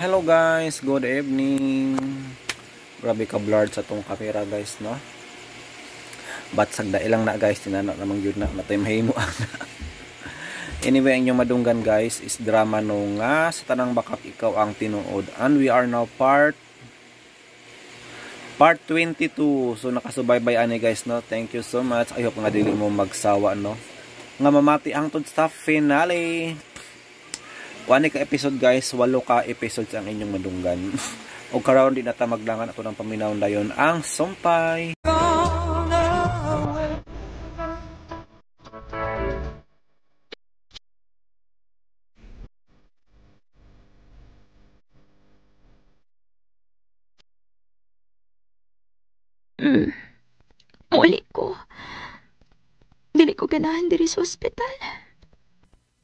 Hello guys, good evening. Grabe ka blurred sa tong camera guys, no? But sagda ilang na guys, tinana namang yun na natay mahimo. Anyway, ang inyong madunggan guys is drama no nga sa tanang bakak ikaw ang tinuod. And we are now part 22. So nakasubaybay ani guys, no? Thank you so much. I hope nga dili mo magsawa, no? Nga mamati hangtod sa finale. Wani ka episode guys, 8 ka episodes ang inyong madunggan. O karon di na ta maglangan ato ng paminaw dayon ang sumpay. Muli ko. Dili ko ganahan diri sa ospital.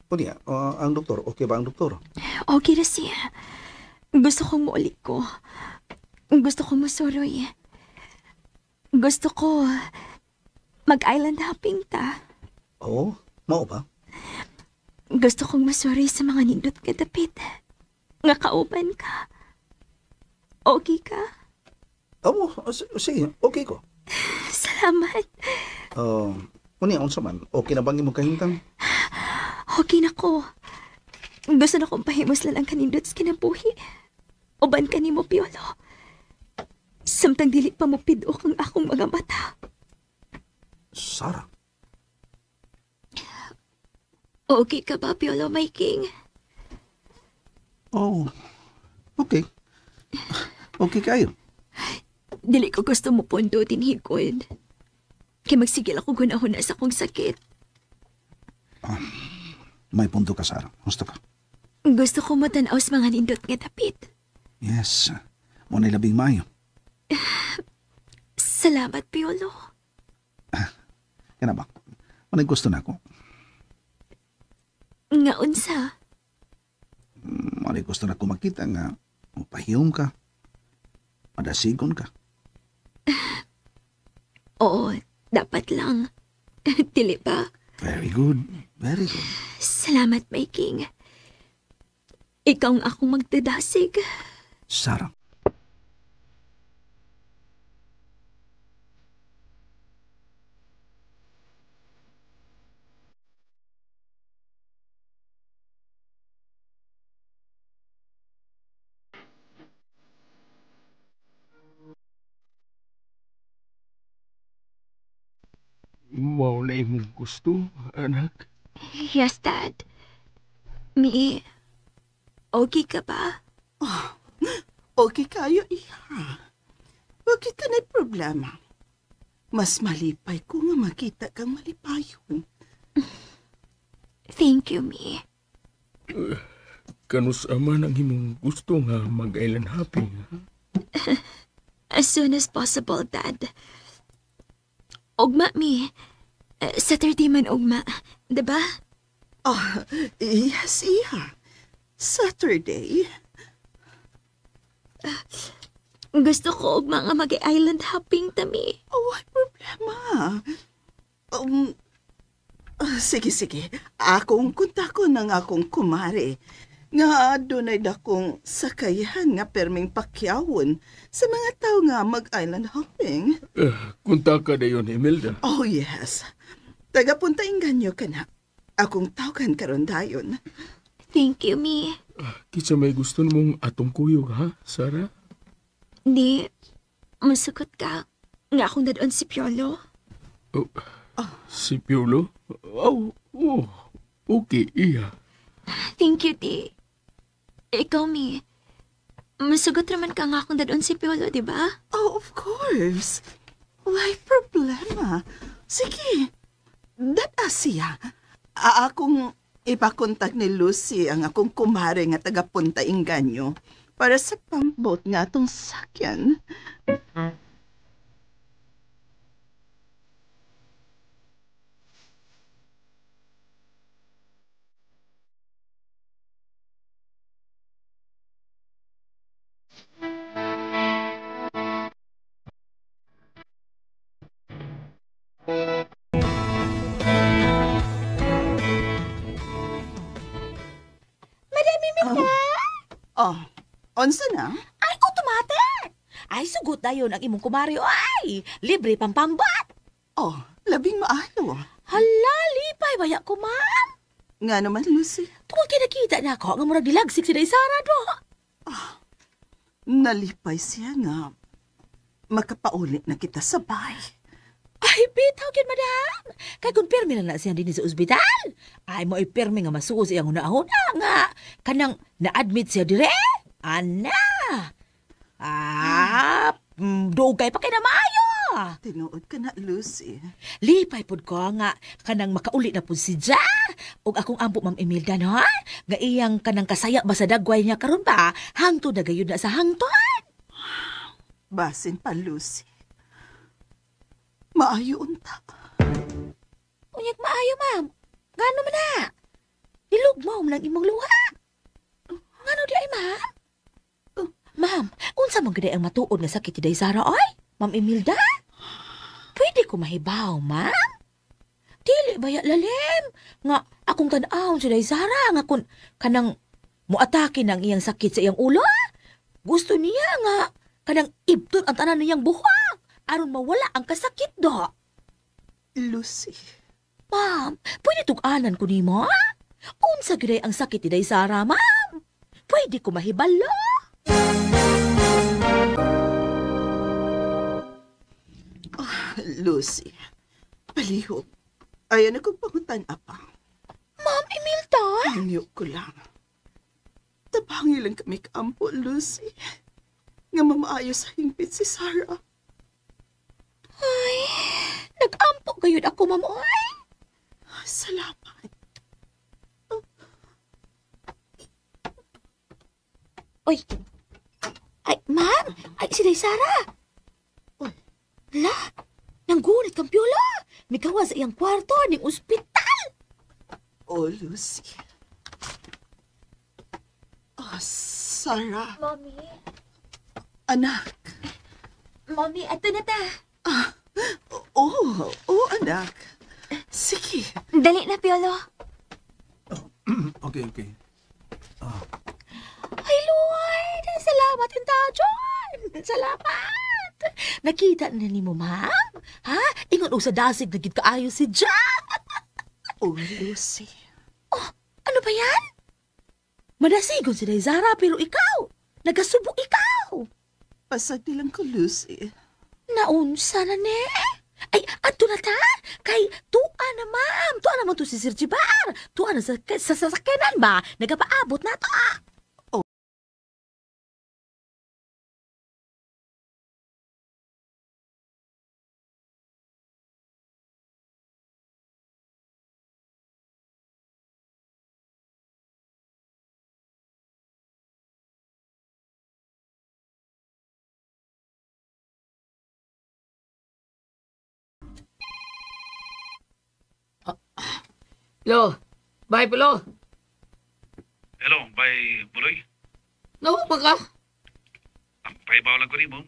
Unya, ang doktor, okay ba ang doktor? Okay na siya. Gusto kong muuli ko. Gusto kong masuroy. Gusto ko mag-island hopping ta. Oo, mao ba? Gusto kong masuroy sa mga nindot ka dapit. Nga kauban ka. Okay ka? Oo, sige, okay ko. Salamat. Unya, unsa man, okay na bang imong kahintang? Okay na ko. Gusto na kong pahimuslan ang kanindot sa kinabuhi. Uban ka ni mo, Piolo. Samtang dili pa mo pidok ang akong mga mata. Sarah? Okay ka ba, Piolo, my king? Oh, okay. Okay kayo. Dili ko gusto mo pondo tinhigod. Kaya magsigil ako gunahon na sa akong sakit. May punto ka, Sarah. Gusto ka? Gusto ko matanaw sa mga nindot nga dapit. Yes. Mo na labing maayo. Salamat, Piolo. Kana ba? Mo gusto na ako. Nga unsa? Mo gusto na ako makita nga mapahiyom ka. Madasigon ka. Oo, dapat lang. Dili ba? Very good. Very good. Salamat, my king. Ikaw ang akong magdadasig. Sarah. Wow na imong gusto, anak. Yes, Dad. Mi, okay ka ba? Oh, okay kayo, iha. Bakit ka na problema? Mas malipay ko nga makita kang malipayon. Thank you, Mi. Kanus ama ang imong gusto nga mag-island hopping, ha? As soon as possible, Dad. Ugma, Mi. Saturday man ugma, diba? Oh, yes, iha. Saturday. Gusto ko ugma nga mag-island hopping tami. Oh, ay problema. Sige, sige. Akong kontakon ng akong kumare. Nga dunay dakong sakayan nga perming pakyawon sa mga tao nga mag-island hopping. Kunta ka na yun, Imelda. Oh, yes. Tagapunta inganyo ka na. Akong tawgan karon dayon. Thank you, Mi. Kitsa may gusto mong atong kuyog, ha, Sarah? Di, masukot ka. Nga akong dadon si Piolo. Oh, si Piolo? Oh, oh, okay, iya. Thank you, Di. Ikaw, Mi. Masugot naman ka nga akong dadon si Piolo, di ba? Oh, of course. Why problema? Sige, dada siya. Akong ipakontak ni Lucy ang akong kumare nga taga-Punta Inganyo para sa pambot nga atong sakyan. Unsa na? Ay, automatic! Ay, sugot dayon ang imong kumari. Ay, libre pampambat. Oh, labing maayo. Hala, lipay baya ko, ma'am. Nga naman, Lucy. Tungod kay nakita na ako nga murag nilagsik si Day Sara do. Nalipay siya nga. Makapauli na kita sa bahay. Ay, bitaw gyud, madam. Kay kung pirmi lang na siya dinhi sa ospital. Ay, mo pirmi nga masuo sa iyang hunahuna nga. Kanang na-admit siya dire. Ana. Ah, dugay pa kay na maayo. Tinuod ka na, Lucy. Lipay pud ko nga kanang makauli na pud si Ja. Ug akong ampo Ma'am Imelda no, ha? Nga iyang kanang kasaya ba sa dagway niya karon ba? Hangtod na gayud na sa hangtod. Basin pa, Lucy. Maayo unta. Unyag maayo, ma'am. Ngano man na? Nilugmaw man ang imong luha. Ngano di ay, ma'am? Ma'am, unsa man gid ang matuod nga sakit ni Day Sara oy? Ma'am Imelda? Pwede ko mahibaw, ma'am? Dili ba ya lalim? Nga akong tan-awon si Day Sara nga kun kanang muatake ng iyang sakit sa iyang ulo. Gusto niya nga kanang ibton ang tanan niyang buhok aron mawala ang kasakit do. Lucy. Ma'am, pwede tug-anan ko nimo? Unsa gyud ang sakit ni Day Sara, ma'am? Pwede ko mahibalo. Lucy. Palihog. Ayan akong pangutan apa. Ma'am Imelda? Hangyo ko lang. Tabangi lang kami kaampo, Lucy. Nga mamaayo sa hingpit si Sarah. Ay, nag-ampo gayud ako, ma'am. Oy. Salamat. Oy. Ay, ma'am. Ay, si Day Sara. Oy. La, nanggunit kang piyolo. Mikawa sa iyang kwarto ning ospital. Oh, Lucy. Oh, Sarah. Mommy, Anak. Mommy, ato na ta. Oh, oh, anak. Sige. Dali na, Piolo. Okay, okay. Ay, Lord! Salamat, Inta John! Salamat! Nakita na ni mo, ma'am? Ha? Ingon og sa dasig na gid kaayo si Jack! Oh, Lucy. Ano ba yan? Madasigon si Day Zara, pero ikaw, nagasubo ikaw. Pasagdi lang ko, Lucy. Naunsa na ni? Ay, adto na ta? Kay tuwa na, ma'am. Tuwa naman to si Sir Jibar. Tuwa na sa sasakyanan ba? Nagapaabot na to, ah. Lo, bye Pilo. Hello, bay Buloy. Nawa ba ka? Ang paibaw lang ko nimo,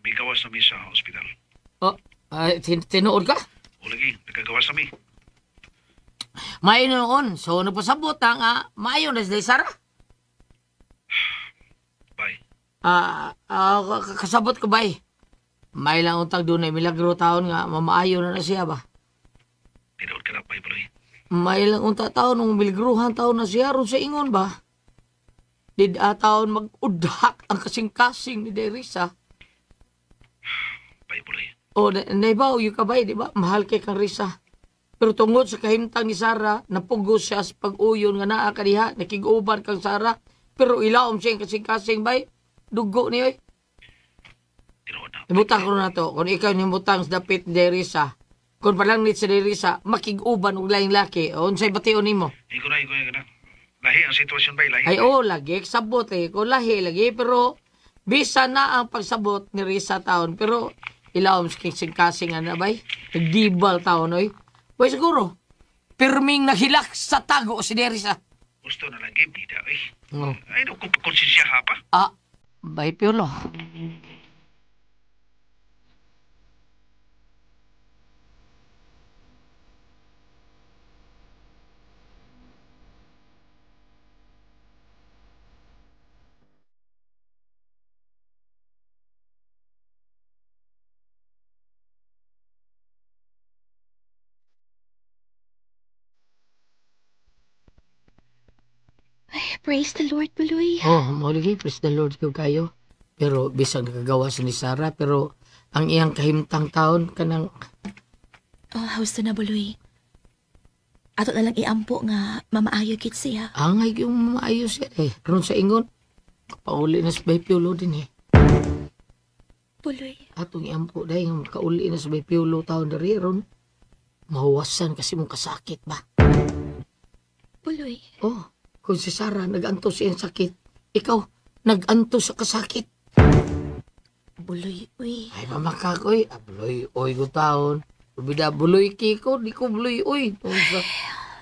may gawas na mi sa hospital. Oh, ay, tinuod ka? O lagi, nagkagawas na mi. Maayo noon. So, nagpasabot ang maayo na si Sarah. Bye. Kasabot ko bay. May lang untag doon ay milagro taon nga mamaayo na na siya ba. Tinuod ka na, bay Buloy. May lang unta taon nung milagruhan taon na siya ron sa ingon ba. Did taon mag-udhak ang kasing-kasing ni Derisa. Bay Buloy. O, naibaw, yung kabay, di ba? Mahal kay kang Risa. Pero tungod sa kahimtang ni Sarah, napugos siya sa pag-uyon nga naa kaniha, nakig-uban kang Sarah. Pero ilaom siya yung kasing-kasing, bay. Dugo niyo, eh. Tinuod na. Ibutang ko na to. Kung ikaw nimutang sa dapit ni Derisa, kung palang sa Derisa, makig-uban og laing laki, o unsay bation nimo? Iko na, iko na, iko na. Lahi ang sitwasyon, bay. Lahi. Ay, oo, lagi. Sabot eh. Kung lahi, lagi. Pero, bisa na ang pagsabot ni Risa taon. Pero, ilaom sa kasing-kasing, ano bay? Nagdibal taon, oy. Bay, siguro, pirming nahilak sa tago si Derisa. Gusto na lagi, bida, eh. Oh. Ay, naku, konsensya ha pa. Ah, bay, Piolo. Praise the Lord, Buloy. Oh, mao lagi, praise the Lord ko kayo. Pero bisag nakagawa sa ni Sarah, pero ang iyang kahimtang taon kanang Oh, husto na, Buloy. Ato na lang iampo nga mamaayo gid siya. Angay yung maayos siya eh. Ron sa ingon, pauli na sa Baypiulo din eh. Buloy. Atong iampo dahil nga makauli na sa Baypiulo taon dari ron. Mahuwasan kasi mong kasakit ba? Buloy. Oh, kung si Sarah nag-anto sa iyang sakit, ikaw nag-anto sa kasakit. Buloy, uy. Ay, mamakakoy, buloy, oy ko taon. Bida, buloy kiko, di ko buloy, oy.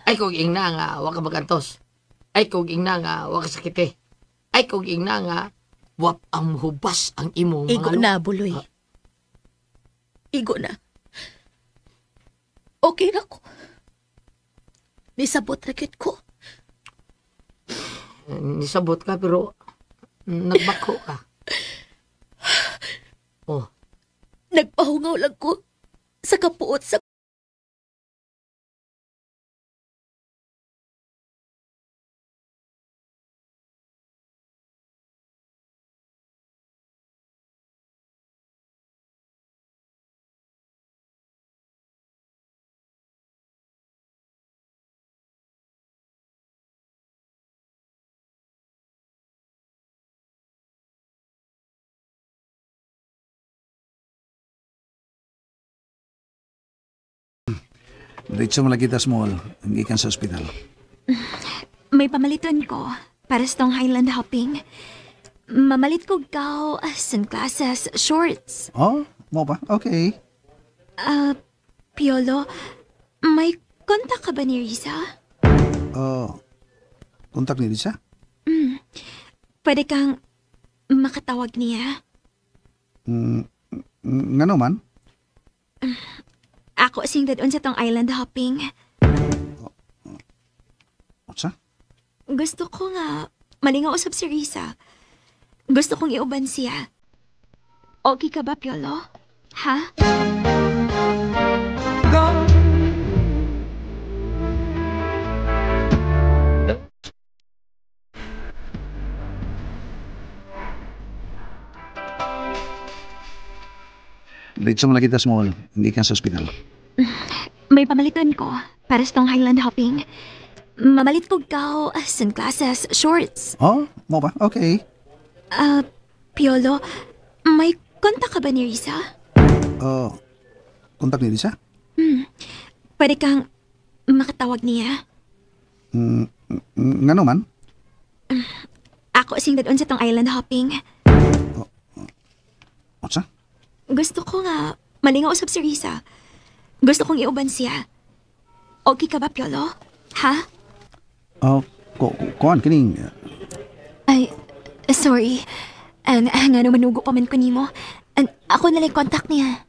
Ay, kung ingna nga, wa ka magantos. Ay, kung ingna nga, wa ka sakite. Ay, kung ingna nga, wap ang hubas ang imong Igo mga na, Buloy. Igo na. Okay na ko. Nisabot ra gyud ko. Nisabot ka, pero nagbako ka. Oh. Nagpahungaw lang ko sa kapuot sa Diretso mo lang kita small. Gikan sa ospital. May pamaliton ko para sa tong Highland hopping. Mamalit ko gaw, sunglasses, shorts. Oh, mo pa? Okay. Piolo, may kontak ka ba ni Risa? Oh, kontak ni Risa? Pwede kang makatawag niya. Ngano man? Ako sing dadon sa tong island hopping. Unsa? Gusto ko nga malingaw usab si Risa. Gusto kong iuban siya. Okay ka ba, Piolo? Ha? Diretso mo lang kita small. Gikan sa ospital. May pamaliton ko para sa tong Highland hopping. Mamalit ko gaw, sunglasses, shorts. Oh, mo pa? Okay. Piolo, may kontak ka ba ni Risa? Oh, kontak ni Risa? Pwede kang makatawag niya. Ngano man? Ako sing dadon sa tong island hopping. Unsa? Gusto ko nga malingaw usab si Risa. Gusto kong iuban siya. Okay ka ba, Piolo? Ha? Oh, kuan kining Ay, sorry. Nga manugo pa man ko nimo. Ako na lang contact niya.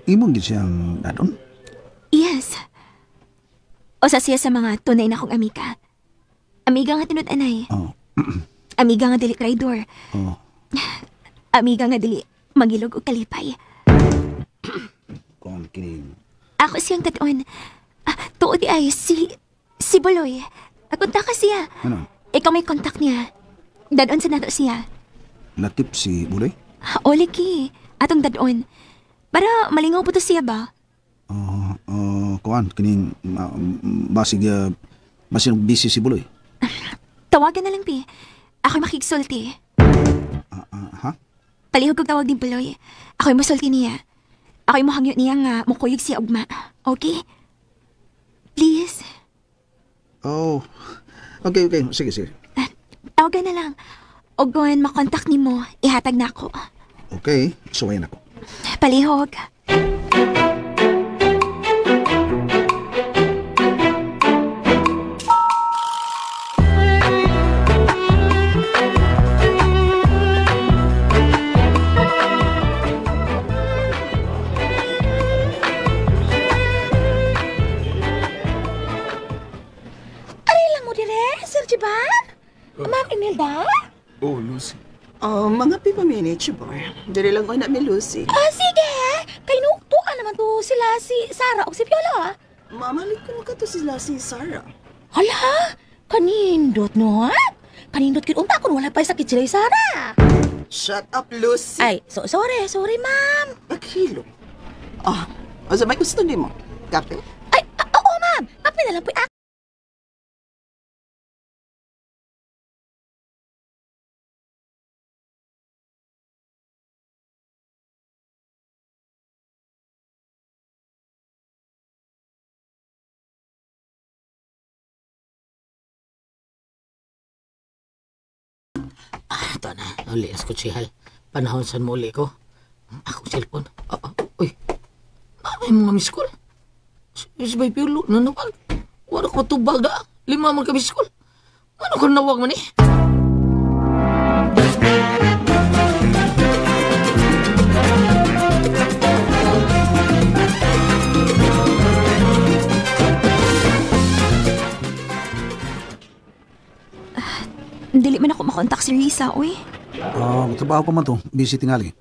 Imong gid siyang dadon? Yes. Usa siya sa mga tunay na akong amiga. Amiga nga tinud-anay. Oh. Amiga nga dili traidor. Oh. Amiga nga dili magilog og kalipay. Kuan kining Ako siyang dadon. Tuod di ay si Buloy. Kontak ka siya. Ano? Ikaw may contact niya. Dadon sa nato siya. Lakip si Buloy? Oliki, atong dadon. Para malingaw po to siya ba? Oh, kuan kining basig basig busy si Buloy. Tawagan na lang, pi. Ako'y makigsulti. Ha? Palihog kog tawag din, Buloy. Ako'y musulti niya. Ako'y muhangyo niya nga mukuyog siya ugma. Okay? Please? Oh. Okay, okay. Sige, sige. Tawagan na lang. O gawin makontak ni mo, ihatag na ako. Okay, suwayan ako. Palihog. Ari lang mo dire, Sir Jiban? Ma'am Imelda? Oh, Lucy. Oh, mga pipa minutes, boy. Diri lang ko na mi Lucy. Ah, sige. Kay nuktuan naman to sila si Sarah o si Piolo, ah. Mamalit ko na ka to sila si Sarah. Hala, Kanindot no, ha? Kanindot gid unta kun wala pa sakit sila Sara. Shut up, Lucy. Ay, so sorry, sorry ma'am. Paghilo. Ah, o sa may gusto nimo? Kape? Ay, oo ma'am. Kape na lang po. Ito na, uli na sa kutsihal. Panahon saan mo uli ko? Ako cellphone. Uy, may mga miss call. Si Bay Piolo, nanawag. Wala ko tubag da. 5 man ka miss call. Ano ko nawag man eh? Dili man ako makontak si Risa, uy. Trabaho pa man to. Busy tingali.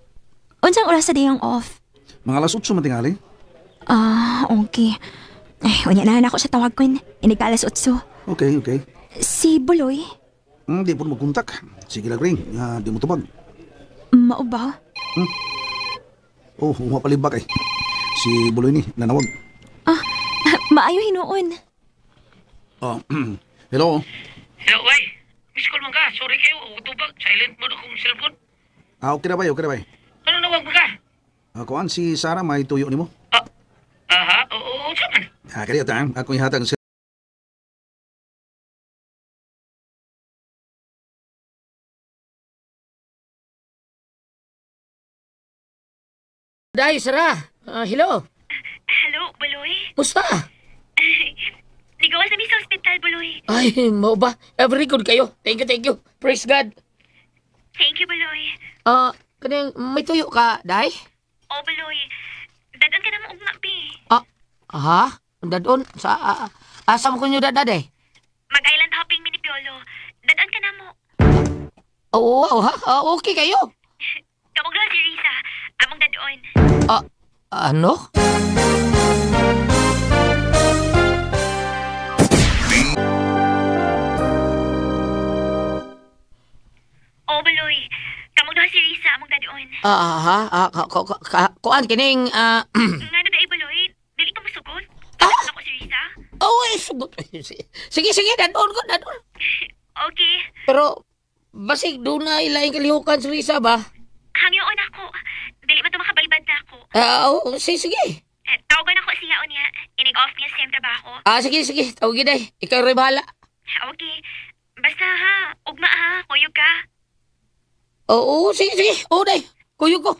Unsang oras sa dayang off? Mga alas 8 man tingali. Ah, okay. Ay, unya na ako sa tawag kun. Inig ka alas 8. Okay, okay. Si Buloy, Di po magkontak. Sige lang ring. Di mo tubag. mao ba? Oh, umapalibak eh. Si Buloy ni, nanawag. Ah, maayo hinuon. Oh, hello. Hello, way. Miss call man ka. Sorry kayo. Tubag. Silent mo na akong cellphone. Ah, okay na ba? Okay na ba? Ano nawag mo ka? Kuan, si Sarah may tuyo nimo. Ah, aha. Oo, oo, saan man? Ah, kaya ta, ako ihatag sa Day, Sarah. Hello. Hello, Buloy. Musta? Ligawan sa mi sa ospital, Buloy. Ay, mao ba? Very good kayo. Thank you, thank you. Praise God. Thank you, Buloy. Kaning may tuyo ka, Day? Oh, Buloy. Dadon ka na mo ugma, pi. Ah, aha? Dadon? Sa, asa mo kunyo dad, eh? Mag-island hopping mini Piolo. Dadon ka na mo. Oo, wow, ha? Ah, okay kayo. Kamugla si Risa. Among dadon. Ah, ano? Oh, Buloy. Kamugla si Risa. Among dadon. Ah, ha? Ah, kuan, kining, Nga na day, Buloy. Dili ka masugot. Ah! Ako si Risa. Oh, eh, sugot. Sige, sige, dadon ko, dadon. Okay. Pero, basig, doon na ilaing kalihukan si Risa ba? Hangyoon ako. Dili man to makabalibad na ako. Ah, oh, sige, sige. Eh, tawagan ako siya unya. Inig-off niya sa iyang trabaho. Ah, sige, sige. Tawagin ay. Ikaw rin bahala. Okay. Basta ha. Ugma ha. Kuyog ka. Oo, sige, sige. Oo, day. Kuyog ko.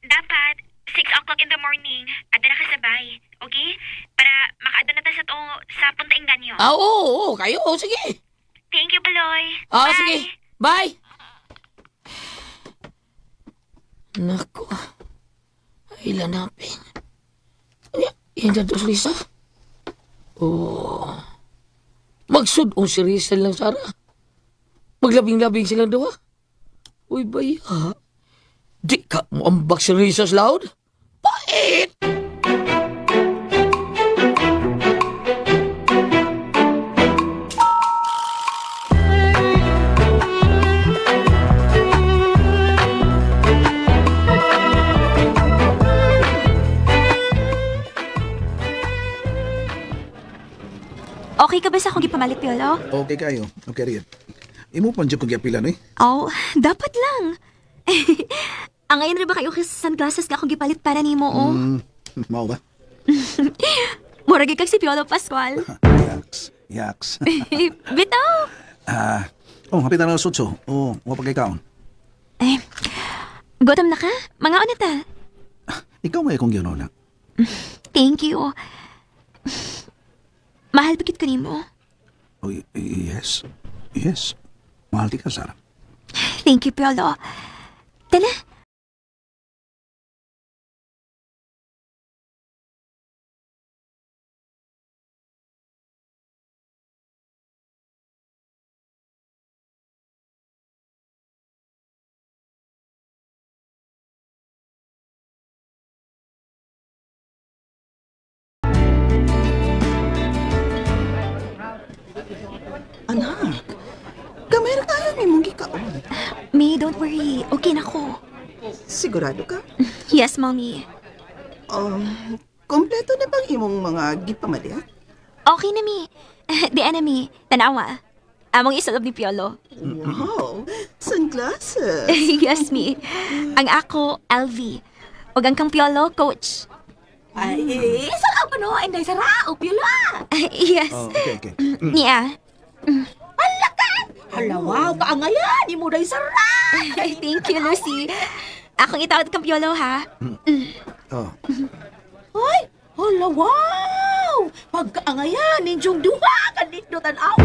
Dapat, 6 o'clock in the morning, adda na ka sa bay. Okay? Para makaadto na ta sa to sa Punta Inganyo. Ah, oo, oo, kayo. Oo, sige. Thank you, Baloy. Ah, Bye. sige. Bye. Nako. Ay, lanapin. Yan dyan to si Risa. Oh. Magsud-on si Risa lang, Sarah. Maglabing-labing silang duha. Uy, baya. Di ka mo ambak si Risa sa loud. Pait! Okay ka ba sa akong gipamalit, Piolo? Okay kayo. Okay, Riet. Imo pa dyan kong giapilan, eh. Oh, dapat lang. Ang ngayon rin ba kayo sa sunglasses nga akong gipalit para nimo, oh? Mao ba? Murag kag si Piolo Pascual. Yaks. Yaks. Bitaw! Ah, oh, hapit na alas 8. Oh, wa pa kay kaon. Eh, gutom na ka? Mga na ta. Ikaw may akong giunona. Thank you. Mahal ba kit ko nimo? Oh, yes. Yes. Mahal ti ka, Sarah. Thank you, Piolo. Tala. Anak, Gamay ra kayo ni mong gikaon. Mi, don't worry. Okay na ko. Sigurado ka? Yes, Mommy. Kompleto na bang imong mga gipamalit? Okay na, Mi. Di na, Mi. Tanawa. Among isulob ni Piolo. Wow, sunglasses. Yes, Mi. Ang ako, LV. Ug ang kang Piolo, Coach. Ay, sarap pa no, Inday, sarap, Piolo. Yes. Oh, okay, okay. Niya. Hala, wow, kaangayan, imo day sarap. Thank you, Lucy. Akong itawad kang Piolo, ha? Oh. Ay, hala, wow! Pagkaangayan, ninyong duha, kanito tan-awa.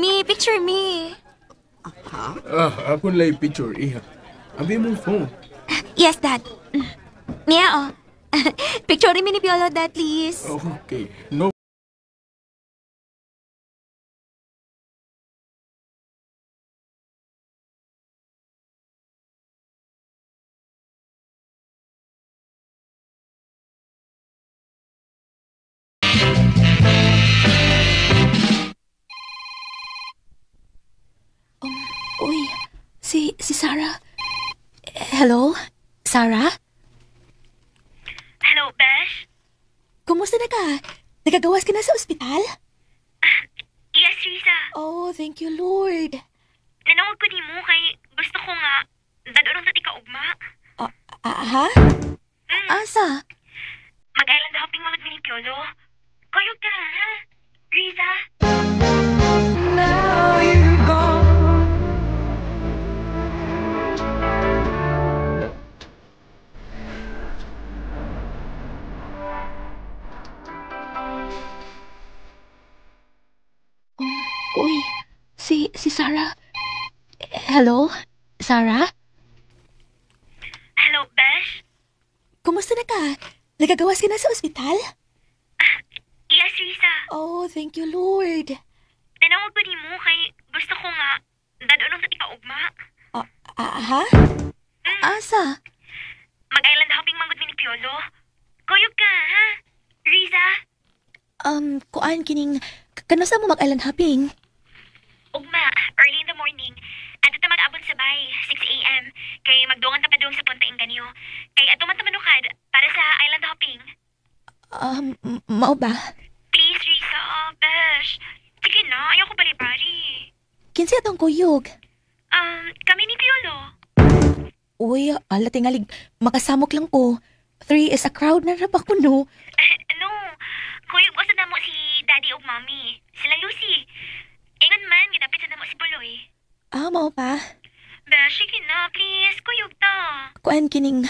Me, picture me. Ah, akong lay picture, iha. Abi mong phone. Yes, Dad. Niya, oh. Picture me ni Piolo, Dad, please. Okay, no. Uy, si Sarah. Hello? Sarah? Hello, Besh? Kumusta na ka? Nagagawas ka na sa ospital? Yes, Risa. Oh, thank you, Lord. Nanawag ko ni mo kay gusto ko nga dadulong sa tika ugma. Ha? Asa? Mag-island hopping mga ni Piolo. Kuyog ka, ha? Risa? Uy, si Sarah. Hello? Sarah? Hello, Besh? Kumusta na ka? Nagagawas ka na sa ospital? Yes, Risa. Oh, thank you, Lord. Nanawag ko ni mo kay gusto ko nga dadulong sa tika ugma. Ha? Asa? Mag-island hopping manggod ni Piolo. Kuyog ka, ha? Risa? Kuan kining kanasa mo mag-island hopping? Ugma, early in the morning. Ato ta mag-abot sa bay, 6 a.m. Kay magduangan ta padung sa Punta Inganyo. Kay ato man ta manukad para sa island hopping. Mao ba? Please, Risa, Besh. Sige na, ayoko bali-bali. Kinsa atong kuyog? Kami ni Piolo. Uy, ala tingalig, makasamok lang ko. 3 is a crowd na raba ko, no? No, kuyog ko sa namo si Daddy ug Mommy. Sila Lucy. Ingon man, ginapit sa namo si Buloy. Ah, mao pa? Besh, sige na, please. Kuyog ta. Kuan kining,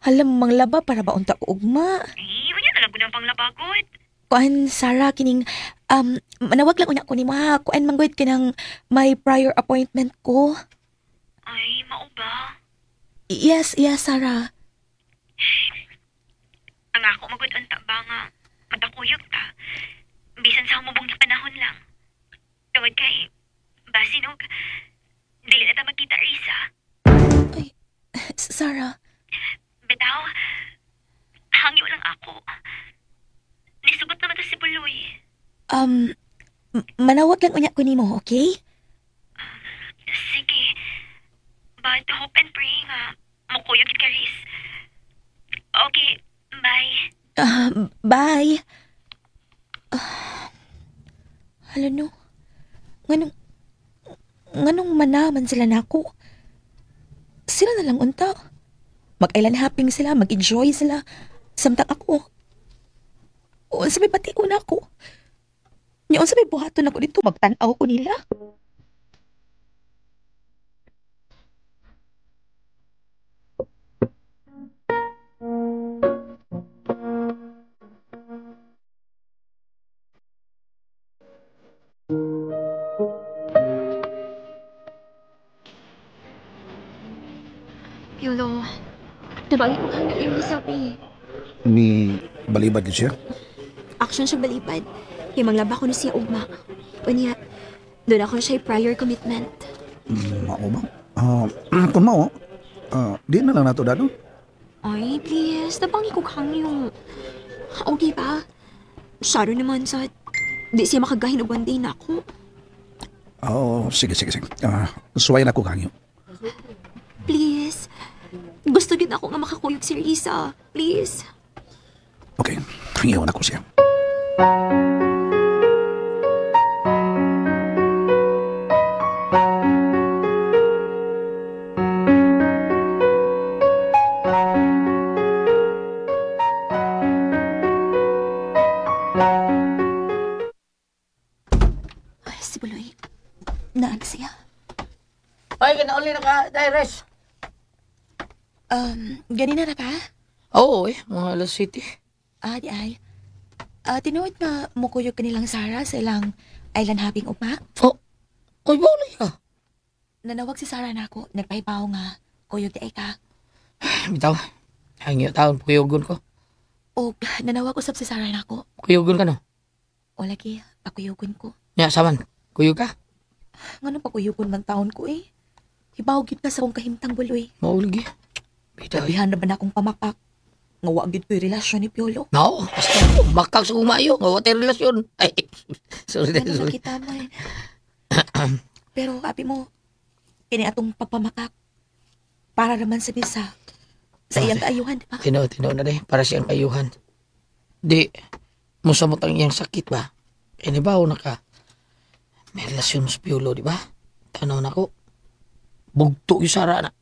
halam manglaba para ba unta ko ugma? Eh, unya na lang ko ng panglabagod. Kuan, Sarah, kining, manawag lang unya ko ni ma. Kuan, manggwid kinang may prior appointment ko. Ay, mao ba? Yes, yes, Sarah. Ang ako magud unta ba nga magkakuyog ta. Bisan sa humubong na panahon lang. Tungod kay basinog dili na ta magkita, Risa. Ay, Sarah. Bitaw, hangyo lang ako. Nisugot naman to si Buloy. Manawag lang unya ko nimo, okay? Sige. But hope and pray nga mukuyog ka, Riz. Okay, bye. Bye. Hala no. Nganong manaman sila nako. Sila na lang unta. Mag-island hopping sila, mag-enjoy sila. Samtang ako. Unsa may bation ako. Nya unsa may buhaton ako dito, magtan-aw ko nila. Piolo, nabagi ko kang yung sabi. Ni balibad yun siya? Action siya balibad. Yung manglaba ko na siya ugma. Unya, doon ako siya prior commitment. Mao ba? Kung mao, di na lang nato dado. Ay, please. Nabangi ko kang yung... Okay ba? Masyado naman sa... Di siya makagahin og one day na ako. Oh, sige, sige, sige. Suwayan ako kangyo. Please. Gusto din ako nga makakuyog si Risa. Please. Okay, hangyo na ko siya. Ay, si Buloy. Naan siya? Ay, kanauli na ka, Dires. Ganina na ka? Oo, eh, mga alas city. Ah, di ay. Ah, tinuod nga mukuyog kanilang Sarah sa ilang island hopping ugma. Oh, koy ba ulit ka? Nanawag si Sarah nako, nagpahibaw nga kuyog di ay ka. Bitaw, hangyo taon, pukuyogon ko. Og nanawag usab si Sarah nako. Pukuyogon ka no? O lagi, pakuyogon ko. Nya, saman, kuyog ka? Nganong pakuyugon man taon ko eh. Hibaw gyud ka sa akong kahimtang Buloy. Maulgi. Bitaw, eh. Gabihan na ba na akong pamakak? Nga wa gyud ko'y relasyon ni Piolo. No, basta makak sa umayo, nga wa tay relasyon. Ay, sorry, Ano sorry. nakita man. Pero abi mo, kini atong pagpamakak para naman sa bisa sa iyang kaayuhan, di ba? Tino, tino na rin, para siyang kayuhan. Di, musamot ang iyang sakit ba? Kaya ba, na ka, may relasyon mo sa Piolo, di ba? Tanaw na ko, bugto yung Sara na.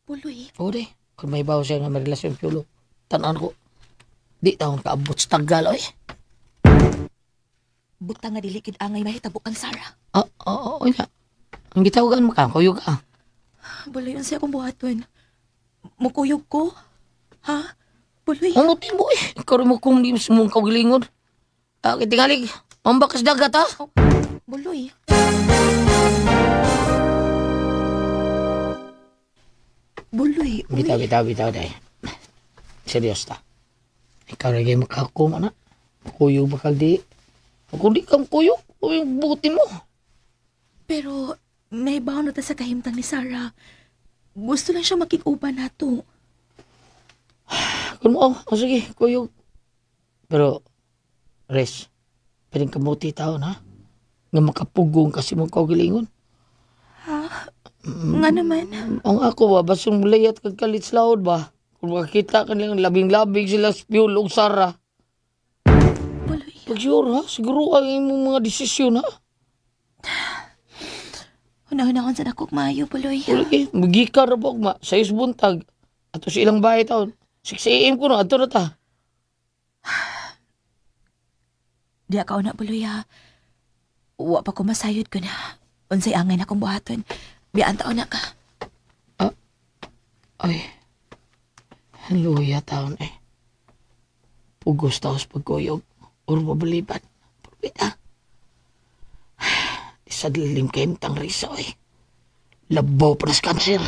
Buloy, Oo, di. Kung may bawo siya nga may relasyon Piolo, tanaw ko, di taon kaabot sa Tagal, oy. butang nga dili gid angay mahitabo kang Sarah. Ah, oo, oo, nga. Ang gitawagan mo ka, kuyog ka. Buloy, unsay akong buhaton? Mukuyog ko? Ha? Buloy, Ang muti mo eh. Ikaw rin mo kung di mo mong kaugalingon. Ah, kitingalig, mambakas dagat ha. Buloy. Buloy, uy. Bitaw, bitaw, bitaw, day. Serious ta. Ikaw rin kayo makakum, anak. Kuyog ba kag di? Kung di kang kuyog, kuyog buti mo. Pero naibaw na ta sa kahimtang ni Sarah. Gusto lang siya makig-uban nato. Kung mo, oh, sige, kuyog. Pero, res, piling kamuti taon, ha? Nga makapugong kasi mong kaugalingon. Ha? Nga naman. Ang ako ba, basong layat kag kalit sa laod ba? Kung makakita ka nilang labing-labing sila sa Piolo ug Sara. Buloy. Pag sure ha, siguro ang imong mga desisyon ha. Hunahunahon sa nakog maayo, Buloy. Ulit eh, magika ra ba ma, sa buntag. Ato sa ilang bahay taon. 6 AM ko no, ato na ta. Di ako na, Buloy, ha. Wa pa ko masayod ko na. Unsay angay na kong buhaton. Biyaan taon na ka. Ay, luya taon eh. Pugos taos pagkuyog. Or mabaliban. Purbita. Sa dilim kayong tang risa eh. Labaw pa na sa kanser.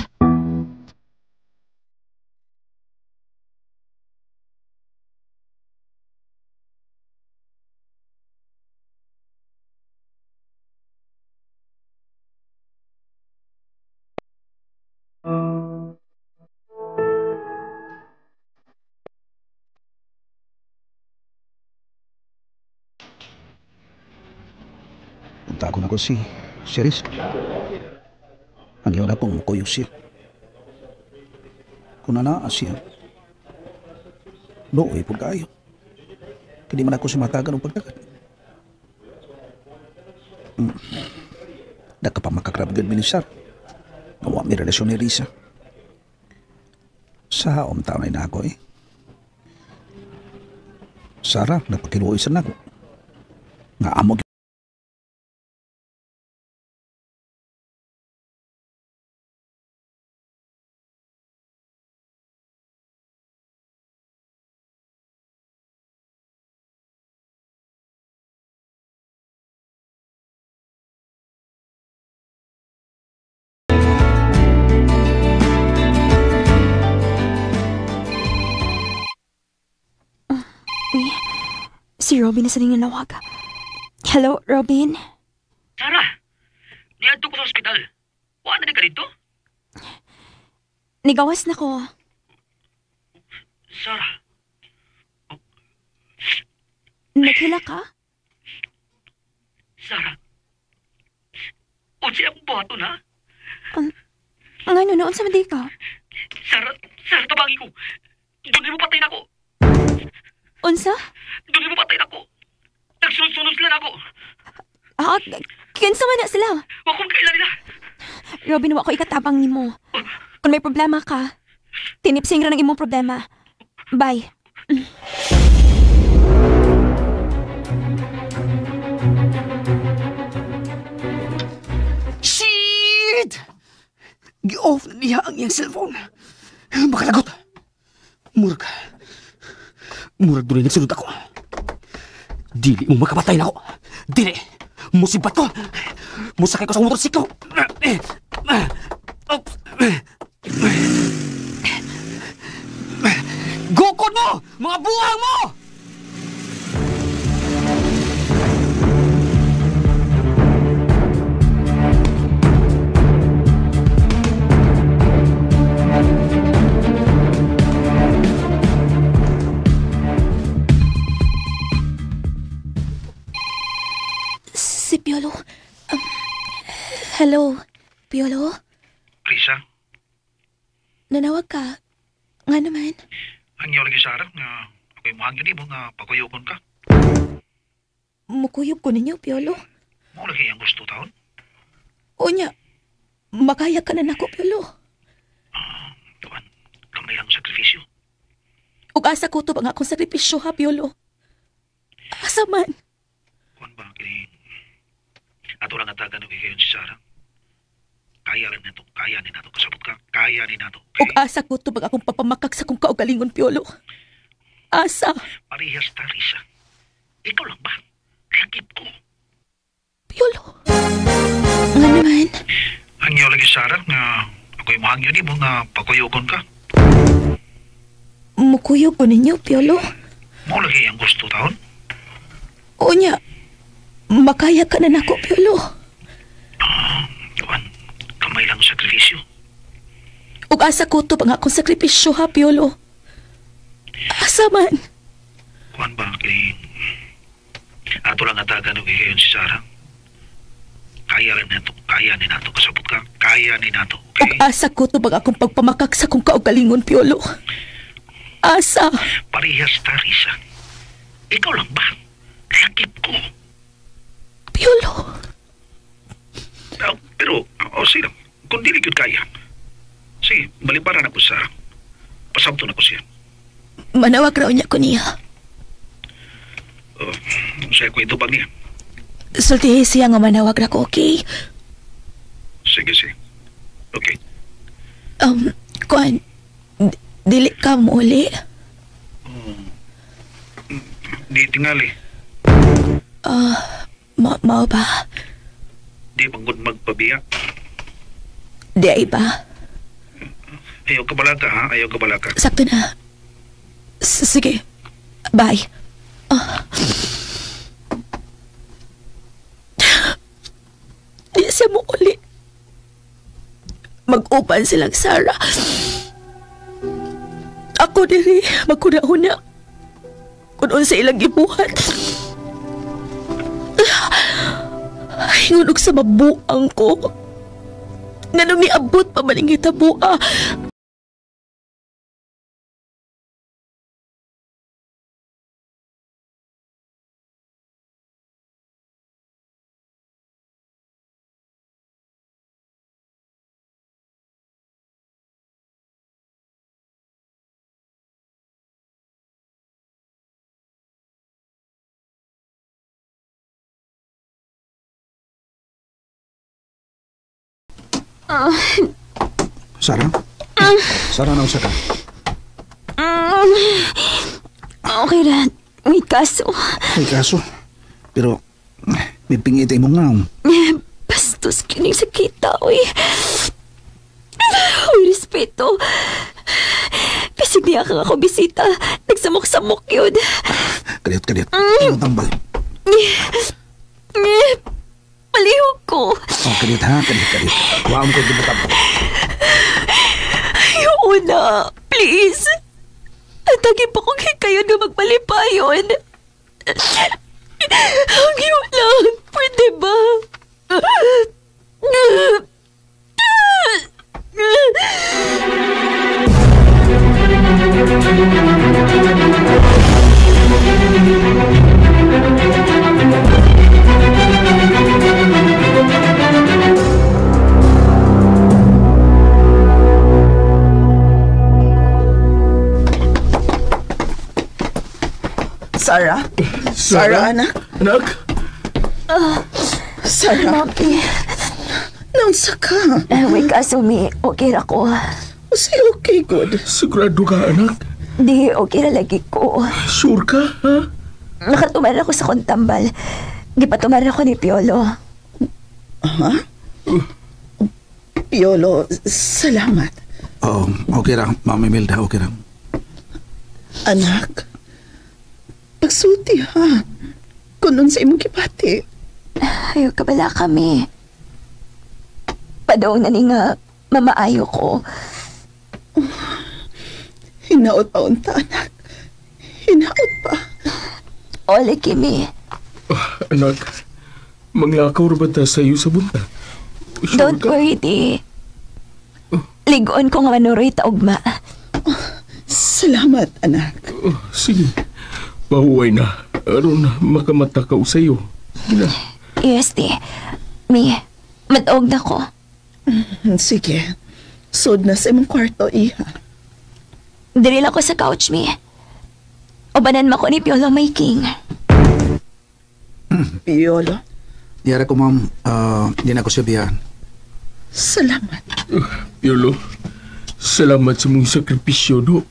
Punta ko na ko si Riz. Ang iyon na pong mukuyog siya. Kung nanaa siya, looy po kayo. Kaya di man ako sumatagan ng pagtagat. Nagkapamakakrab yun, minister. Nawa mi relasyon ni Risa. Sa haom taon ay na ako eh. Sarah, napakiluoy sa nako. Nga amo Uy, si Robin na sa nanawag. Hello, Robin? Sarah, niadto ko sa ospital. Wala na ka dito? Nigawas na ko. Sarah, Naghila ka? Sarah. Unsa akong buhaton ha? Ngano noon sa mandi ka? Sarah, Sarah tabangi ko. Doon mo patay na ako. Unsa? Doon mo patay na ako. Nagsunod-sunod sila na ako. Ah, kinsa man na sila? Wa kong kailan nila. Robin, wa ko ikatabang nimo. Kung may problema ka, tinipsing ra ng imong problema. Bye. Shit! Gi-off na niya ang iyang cellphone. Makalagot. Murag. Murag doon nagsunod ako. Dili mo makapatay na ako. Dili. Musibat ko. Musakay ko sa motorsiklo. Gukod mo! Mga buhang mo! Si Piolo. Hello, Piolo? Risa, Nanawag ka? Nga naman. ang iyo lagi Sarah nga ako'y muhangyo nimo nga paguyokon ka. Mukuyog ko ninyo, Piolo. Mao lagi ang gusto taon. Unya, makaya ka na nako, Piolo. Tuan, gamay lang sakripisyo. Ug asa ko to ang akong sakripisyo ha, Piolo. Asa man. Kuan ba kini ato lang atagan og higayon si Sarah. Kaya lang nato, kaya ni nato kasabot ka, kaya ni nato. Ug asa ko to ang akong papamakak sa akong kaugalingon, Piolo. Asa, Parehas ta, Risa. Ikaw lang ba? Lagip ko. Piolo. Nga naman. Ang iyo lagi Sarah nga ako'y muhangyo nimo nga paguyokon ka. Mukuyog ko ninyo, Piolo. Mao lagi ang gusto taon. Unya, makaya ka na nako, Piolo. Tuan, gamay lang sakripisyo. Ug asa ko to ang akong sakripisyo ha, Piolo. Asa man. Kuan ba kini ato lang atagan og higayon si Sarah. Kaya lang nato, kaya ni nato kasabot ka, kaya ni nato. Ug asa ko to ang akong pagpamakak sa akong kaugalingon, Piolo. Asa. Parehas ta, Risa. Ikaw lang ba? Lagip ko. Piolo. Pero, sige, kung dili gyud kaya. Sige, balibaran ako, Sarah. Pasabto na ko siya. Manawag raw niya ko niya. Siya ko itubag niya. Sultihi siya nga manawag ra ko, okay? Sige, sige. Okay. Kuan, dili ka muli. Di tingali. Mao ba? Di manggod magpabiya. Di ay ba? Ayaw ka balaka, ha? Ayaw ka balaka. Sakto na. Sige. Bye. Di siya mo uli. Mag-upan silang Sarah. Ako diri, magkuna-una. Kung unsa ilang gibuhat. Ay, ngunog sa mabuang ko. Nanong niabot pa man ang hitabua. Sarah? Sarah, nausa ka? Okay ra. May kaso. May kaso. Pero, may pingit imong ngaong. Bastos kining sakita, oy. Uy, respeto. Bisig niya kang ako bisita. Nagsamok-samok yun. Kadiyot, kadiyot. Imong tambal. Palihog ko. Oh, kadiyot ha, kadiyot, kadiyot. Kuhaan ko yung tambal. Ayoko na. Please. Ang tagi pa kong hikayon nga magpalipayon. Ang iyo lang. Pwede ba? Sarah? Sarah, anak? Anak? Sarah? Mami. Naunsa ka? Wait ka, Sumi. Okay ra ko. Say okay, good. Sigurado ka, anak? Di, okay ra lagi ko. Sure ka, ha? Nakatumara ako sa kontambal. Gipatumaran ako ni Piolo. Ha? Piolo, salamat. Oo, okay ra, Ma'am Imelda, okay ra. Anak, pagsulti ha. Kung sa imong kipati. Ayaw ka bala kami. Padong na ni nga mamaayo ko. Hinaot pa unta, anak. Hinaot pa. Ole, Kimi. Anak, manglakaw ra ba ta sa iyo sa buntag? Sure Don't ka? worry, di. Ligoon ko nga manuroy ta ugma. Salamat, anak. Oh, sige, pahuway na. Aron makamata ka sa iyo. Sige na. Yes, di. Mi, matuog na ko. Sige. Sud na sa imong kwarto, iha. Diri lang ko sa couch, mi. Ubanan mo ko ni Piolo, my king. Piolo? Diyara ko, ma'am. Di na ko siya biyahan. Salamat. Piolo, salamat sa mong sakripisyo, do.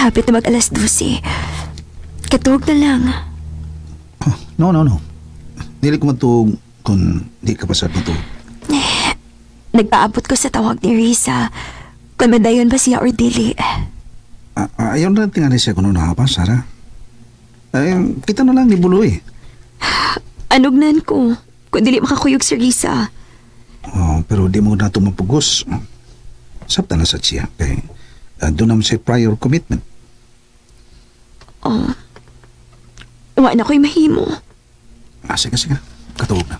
Hapit na mag-12:00. Katuog na lang. Oh, no. Dili ko matuog kung di ka pasad matuog. Nagpaabot ko sa tawag ni Risa. Kung madayon ba siya or dili. Ayaw na tingali siya kung ano pa, Sarah. Ay, kita na lang ni Buloy. Anugnan ko kung dili makakuyog si Risa. Oh, pero di mo na ito mapugos. Sabta na sa siya. Kay, doon naman siya prior commitment. Oh. Wa na ko'y mahimo. Sige. Katuog na.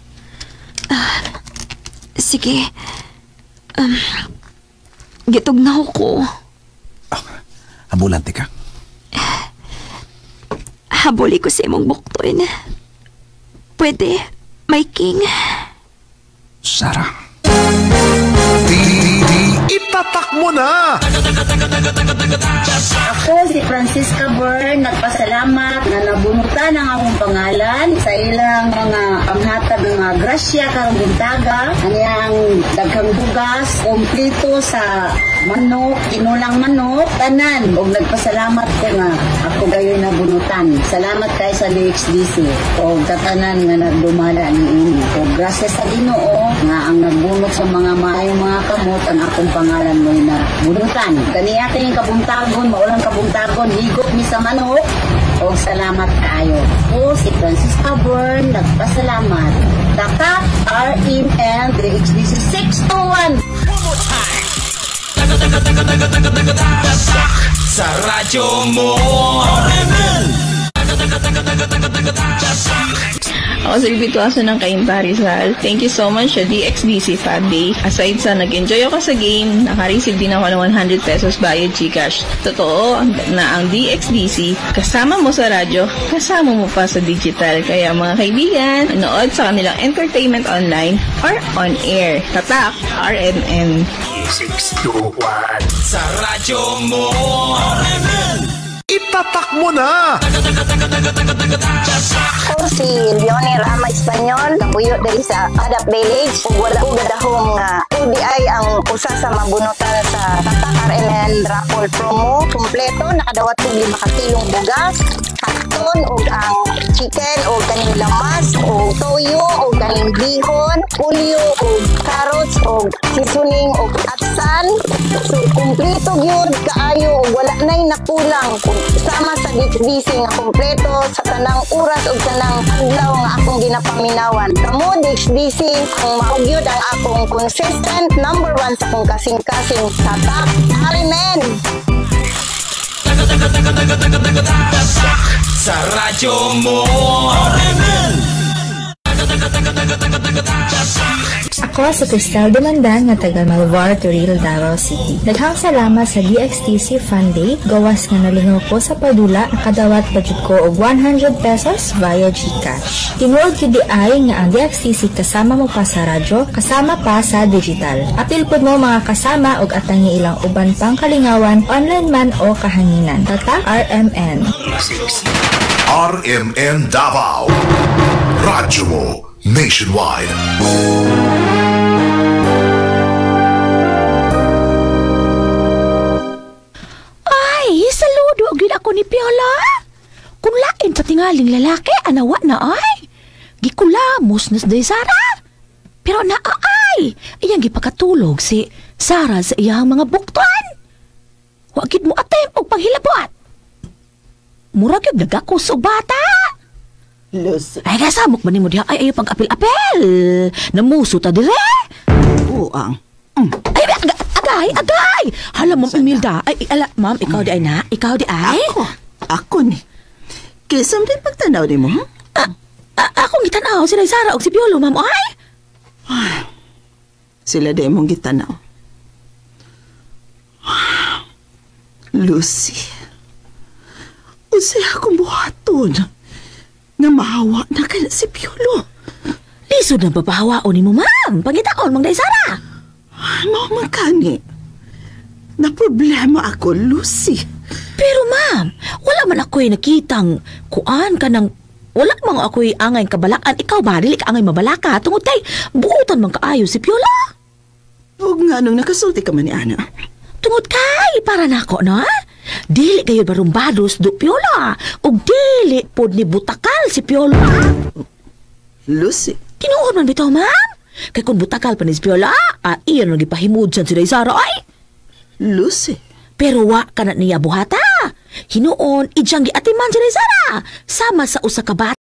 Sige. Gitugnaw ko. Habulan, tika. Habuli ko sa imong bukton. Pwede, my king. Sarah. Itatak mo na! Ako si Francisca Byrne, nagpasalamat na nabunutan ang akong pangalan sa ilang mga panghatag ng mga grasya karong buntaga, ang iyang daghang bugas, kompleto sa manok, kinulang manok, tanan. Og nagpasalamat ko nga ako gayon nabunutan. Salamat kay sa DXDC og katanan nga nagdumala ni ini. Og grasya sa Ginoo nga ang nagbunot sa mga maayong mga kamot ang akong pangalan mo'y nabunutan. Kaniya kayong kabuntagon, maulang kabuntagon, higop mi sa manok. Og salamat kayo. Ako si Francisca Byrne, nagpasalamat. Tatak RMN DXDC 621. Sa radyo mo. Ako si Bituaso ng Cainta, Rizal. Thank you so much sa DXDC Fab Day. Aside sa nag-enjoy ako sa game, naka-receive din ako ng 100 pesos via GCash. Totoo na ang DXDC, kasama mo sa radyo, kasama mo pa sa digital. Kaya mga kaibigan, manood sa kanilang entertainment online or on air. Tatak, RMN. 621 sa radyo mo. Itatak mo na! Ako si Leonie Rama Espanyol, nabuyo diri sa Adap Village ug wala ko gadahom nga UDI ang usa sa mabunutan sa Tatak RMN Raffle Promo. Kumpleto, nakadawat og 5 ka kilong bugas, hapton og ang chicken og kaning lamas og toyo og kaning bihon, pulyo og carrots og seasoning og atsan. So kumpleto gyud kaayo og wala nay nakulang. Sama sa DXDC nga kumpleto sa tanang oras ug tanang adlaw nga akong ginapaminawan. Kamo DXDC ang mao gyud ang akong consistent number 1 sa akong kasing-kasing Tatak RMN. Sa radyo mo. Ako si Cristel Dumandan nga taga Malvar, Toril, Davao City. Daghang salamat sa DXTC Fun Day. Gawas nga nalingaw ko sa padula, nakadawat pa jud ko og 100 pesos via GCash. Tinuod jud di ay nga ang DXTC kasama mo pa sa radyo, kasama pa sa digital. Apil pud mo mga kasama og atangi ilang uban pang kalingawan, online man o kahanginan. Tatak RMN. RMN Davao. Radyo mo nationwide. Ay, saludo gyud ako ni Piola. Kung lain patingaling lalaki, anawa na ay. Gikulamos na si Sara. Pero naa ay, iyang gipakatulog si Sara sa iyang mga bukton. Wa gid mo attempt og paghilabot. Mura gyud nagakos og bata. Lucy. Ay, kasamok man nimo diha. Ay, ayaw pag-apel-apel. Namuso ta dire. Buang. Ay, agay, agay. Hala, Ma'am Imelda. Ay, ala, ma'am, ikaw di ay na. Ikaw di ay. Ako ni. Kisam din pagtanaw ni mo, ha? Akong gitanaw, sila Sara og si Piolo, ma'am. Ay! Sila di mong gitanaw. Lucy. Unsay akong buhaton nga mahawa na ka na si Piolo. Lisod na babahawaon ni mo, ma'am. Pangitaon, mang day Sara. Mao man kani. Na problema ako, Lucy. Pero ma'am, wala man ako'y nakitang kuan ka ng... Wala man ako'y angay kabalakan. Ikaw ba, dili ka angay mabalaka? Tungod kay buutan man kaayo si Piola. Huwag nga nung nakasulti ka man ni Ana. Tungod kay, para nako na. Dili kayo barumbados do Piola. Ug dili pod ni butakal si Piola. Lucy. Tinuod man bitaw, ma'am. Kay kung butakal pa ni si Piola, iyan ang gipahimod siya si Sara ay. Lucy. Pero wa ka na niya buhata. Hinuon, idyang giatiman si Sara. Sama sa usa ka bata.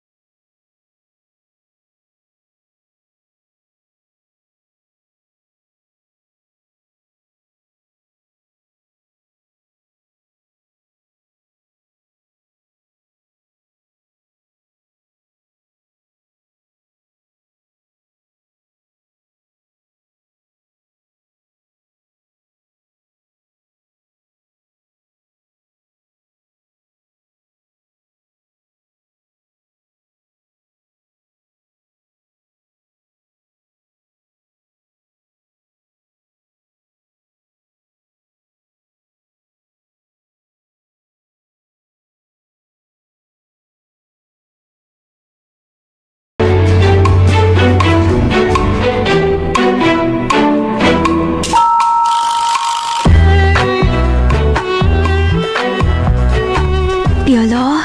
Piolo?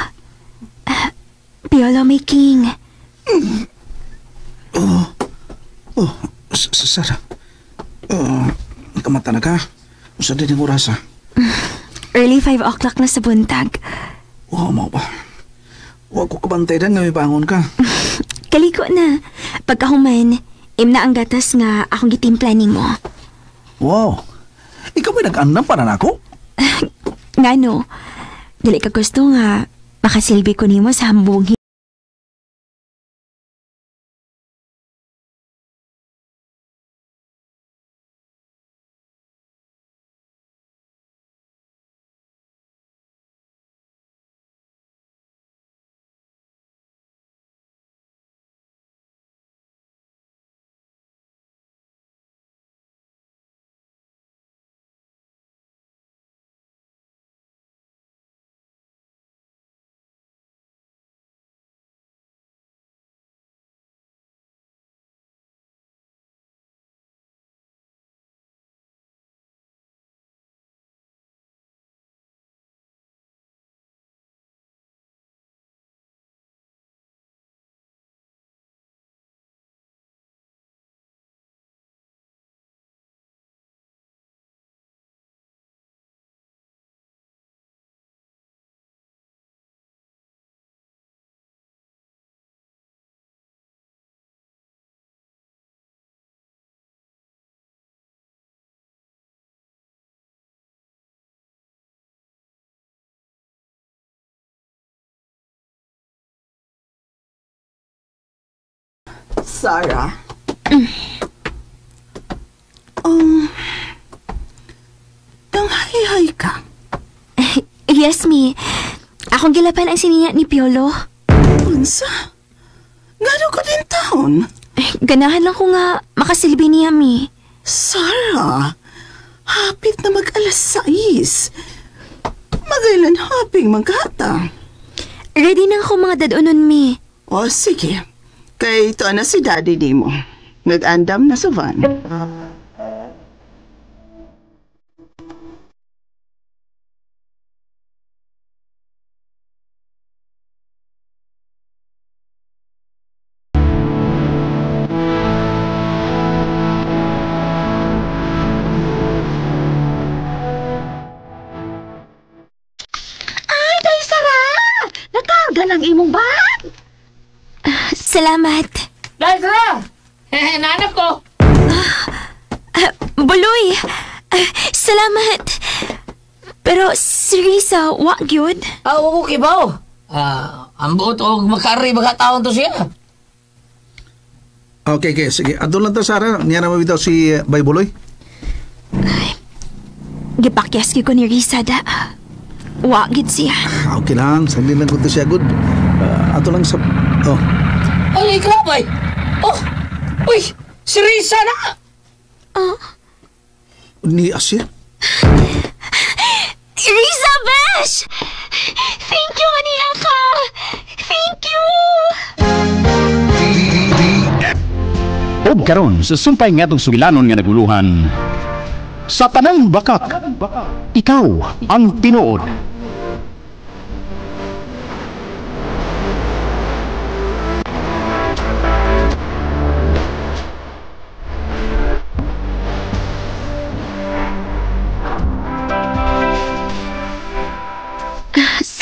Piolo, may king. Oh, Sarah. Kamata na ka? Usa din ang oras, ha? Early 5 o'clock na sa buntag. Wow, mo ba? Huwag ko kabantay dan nga may bangon ka. Kaliko na. Pagkahuman, imna ang gatas nga akong gitimpla nimo. Wow. Ikaw ba'y nag-andam para na ako? Ngano? Dili ka gusto nga makasilbi ko nimo sa hambong Sarah. Nang hay-hay ka? Yes, mi. Akong gilapan ang siniya ni Piolo. Unsa? Ngano ko din taon? Ganahan lang ko nga makasilbi niya, mi. Sarah, hapit na mag-6:00. Magailan haping magkata. Ready na ako mga dadonon, mi. O, sige. Kay ito na si daddy ni mo. Nag-andam na sa van. Ay, day Sarah! Nakarga ng imong bag. Salamat. Day Sarah! Nanap ko. Buloy! Salamat. Pero si Risa, wa gyud. Oo, kibaw. Ang buot og makaari baka taon to siya. Okay, okay. Sige. Adto lang ta, Sarah. Niya na mabitaw si Bay Buloy. Gipakyas ko ni Risa da. Wa gid siya. Okay lang. Sandin lang ko to siya. Good. Ato lang sa... Oh. Ay, ikaw bay. Oh. Uy, si Risa na. Oh. Ni Asya. Risa, besh! Thank you, Maniaka! Thank you! Og karon sa sumpay nga itong sugilanon nga naguluhan, sa tanang bakak, ikaw ang tinuod.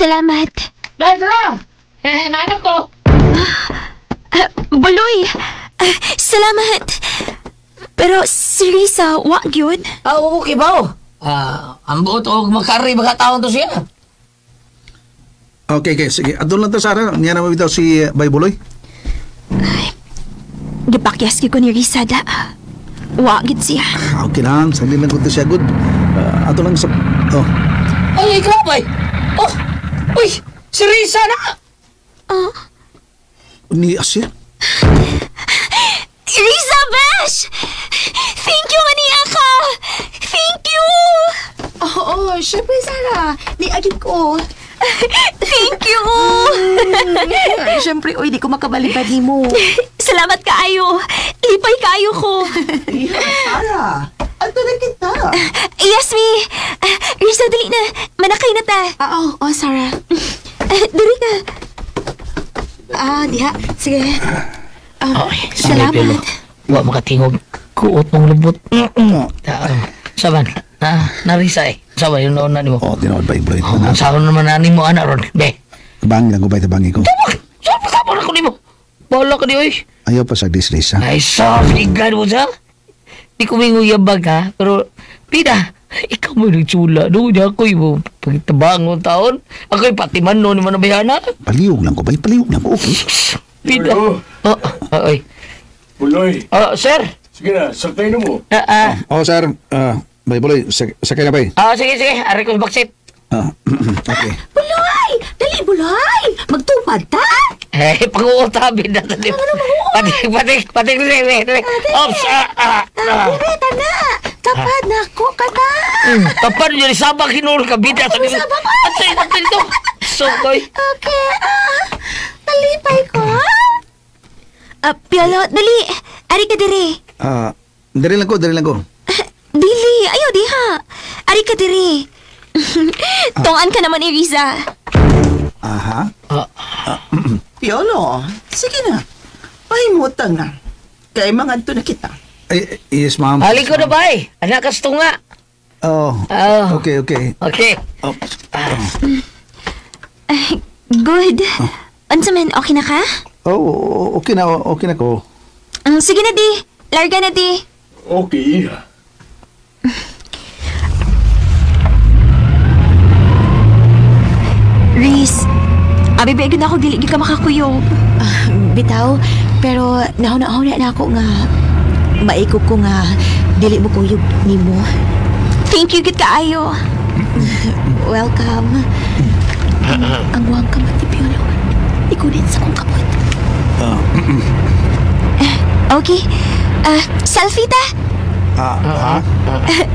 Salamat. Dahil nanap ko. Buloy, salamat. Pero si Risa, wa gyud. Oo, kibaw. Ang buot og makaari baka taon to siya. Okay, okay. Sige. Adto lang ta, Sarah. Niya na mabitaw si Bay Buloy. Gipakyas ko ni Risa da. Wa gid siya. Okay lang. Sandin lang ko to siya. Good. Ato lang sa... Oh. Ay, ikaw bay. Oh. Uy, si Risa na. Oh. Ni Asya. Risa, besh! Thank you, Maniaka! Thank you! Oo, syempre, Sarah. Niagin ko. Thank you! Syempre, uy, di ko makabalibad ni mo. Salamat kaayo. Lipay kaayo ko. Sarah, ato na kita. Yes, mi. Risa, dali na. Manakay na ta. Oo, oh, Sarah. Dali ka. Diha. Sige. Salamat. Wa makatingog. Kuot mong lubot. Saban, narisa eh. Saban, yung nauna ni mo. Oo, tinood ba yung Buloy? Saan naman na ni mo, anak ron? Be. Tabangi lang ko ba, tabangi ko. Tabang! Saan pa tapon ako ni mo? Bahala ka ni, oy. Ayaw pa sa disrisa. Ay, sorry, God mo sa. Di ko may nguyabag ha, pero, pida, ikaw mo nagtsula. Doon niya ako yung pagtabang ng taon. Ako'y pati man noon naman nabayana. Paliyog lang ko ba? Paliyog lang ko, okay. Pida. Oh, oy. Buloy. Oh, sir. Sige na, sakay na mo. Oh, sir. Bay Buloy, sakay na bay. Sige, sige. Aray ko baksit. Okay. Buloy! Dali, Buloy! Magtupad ta! Eh, pang-uutabi na. Pati, pati, pati. Ops! Dili, tana! Tapad na ako ka na! Tapad yun, sabang hinul ka, bida. Sabang! Atay, atay ito! So, koy. Okay, Talipay ko, Piolo, dali! Ari ka diri. Diri lang ko, diri lang ko. Dili, ayaw diha. Ari ka diri. Tungan ka naman ni Risa. Aha. Piolo, sige na. Pahimutang na. Kay mangadto na kita. Ay, yes, ma'am. Haliko na ba eh? Anak kasto nga. Oh. Okay, okay. Okay. Oh. Good. Unsa man, okay na ka? Oh, okay na, okay na ko. Sige na di. Larga na di. Okay. Riz, abi ba na ako dili gyud ka makakuyog. Bitaw, pero nahuna-huna na ako nga Maiko ko nga dili mo kuyog nimo. Thank you gid kaayo. Welcome. Ang wang kamot ni Piolo. Ikunin sa kong kamot. Okay. Selfie ta. Ha?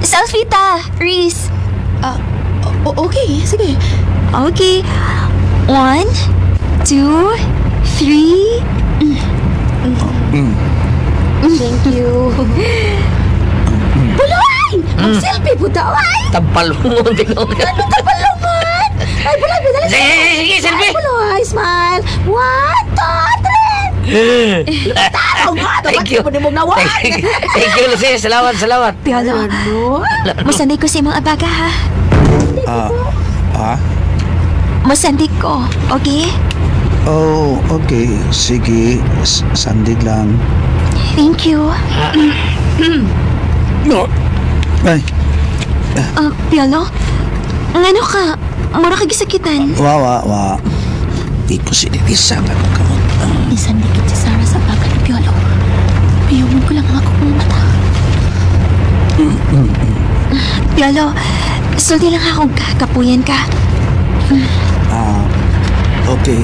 Selfie ta, Reese. Okay, sige. Okay. 1, 2, 3. Thank you. Buloy! Mag-selfie po daw, ay! Tampalungon din ako. Ano tampalungon? Ay, Buloy, dali. Sige, selfie! Ay, Buloy, smile. 1, 2, 3. Tarong nga! Thank you. Thank you, Lucy. Salamat, salamat. Piolo, masanday ko sa imong abaga, ha? Ha? Masandig ko, okay? Oh, okay. Sige, sandig lang. Thank you. No. Ay. Piolo, ngano ka? Mura ka gisakitan. Wa. Di ko sinirisa ang akong kamot. Isandikit si Sarah sa baga ni Piolo. Piyungon ko lang ang akong mga mata. Piolo, sulti lang akong kapuyan ka. Okay.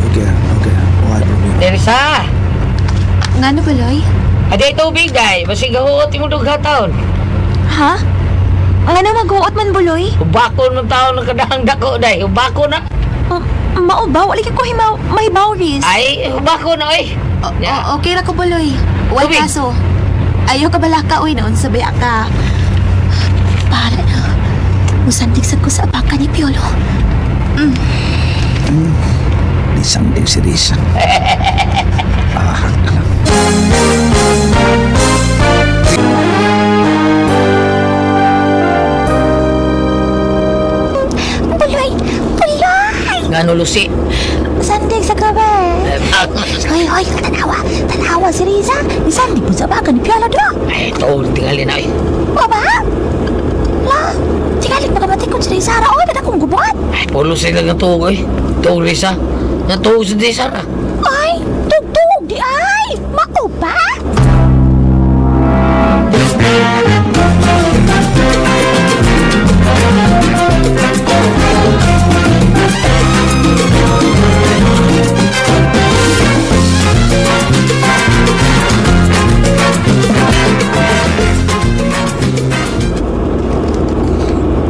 Wala problema. Teresa! Ngano ba, Loy? Aday tubig, day. Basig gahuot mo dong taon. Ha? Ngano maghuot man, Buloy? Ubako ng taon ng kadahang dako, day. Ubako na. Mao ba? Wala ka ko mahibaw, Riz. Ay, ubako na, oy. Okay ra ko, Buloy. Wala kaso. Ayaw ka balaka, oy. Naon sa baya ka. Bahala na. Musandig sad ko sa abaka ni Piolo. Nisandig si Risa. Ahak na lang. Buloy! Buloy! Ngano, Lucy? Sandig sa gabi. Hoy, hoy, tanawa. Tanawa si Risa. Isandig mo sa baga ni Piolo do. Ay, ito, tingali na, eh. Baba? La, tingali makamati kung si Risa. Oy, ba't akong gubuhat? Ay, pulo sila nga tuog, eh. Tuog, Risa. Natuog si Risa, ra. Ay, tugtug di ay. Mao ba?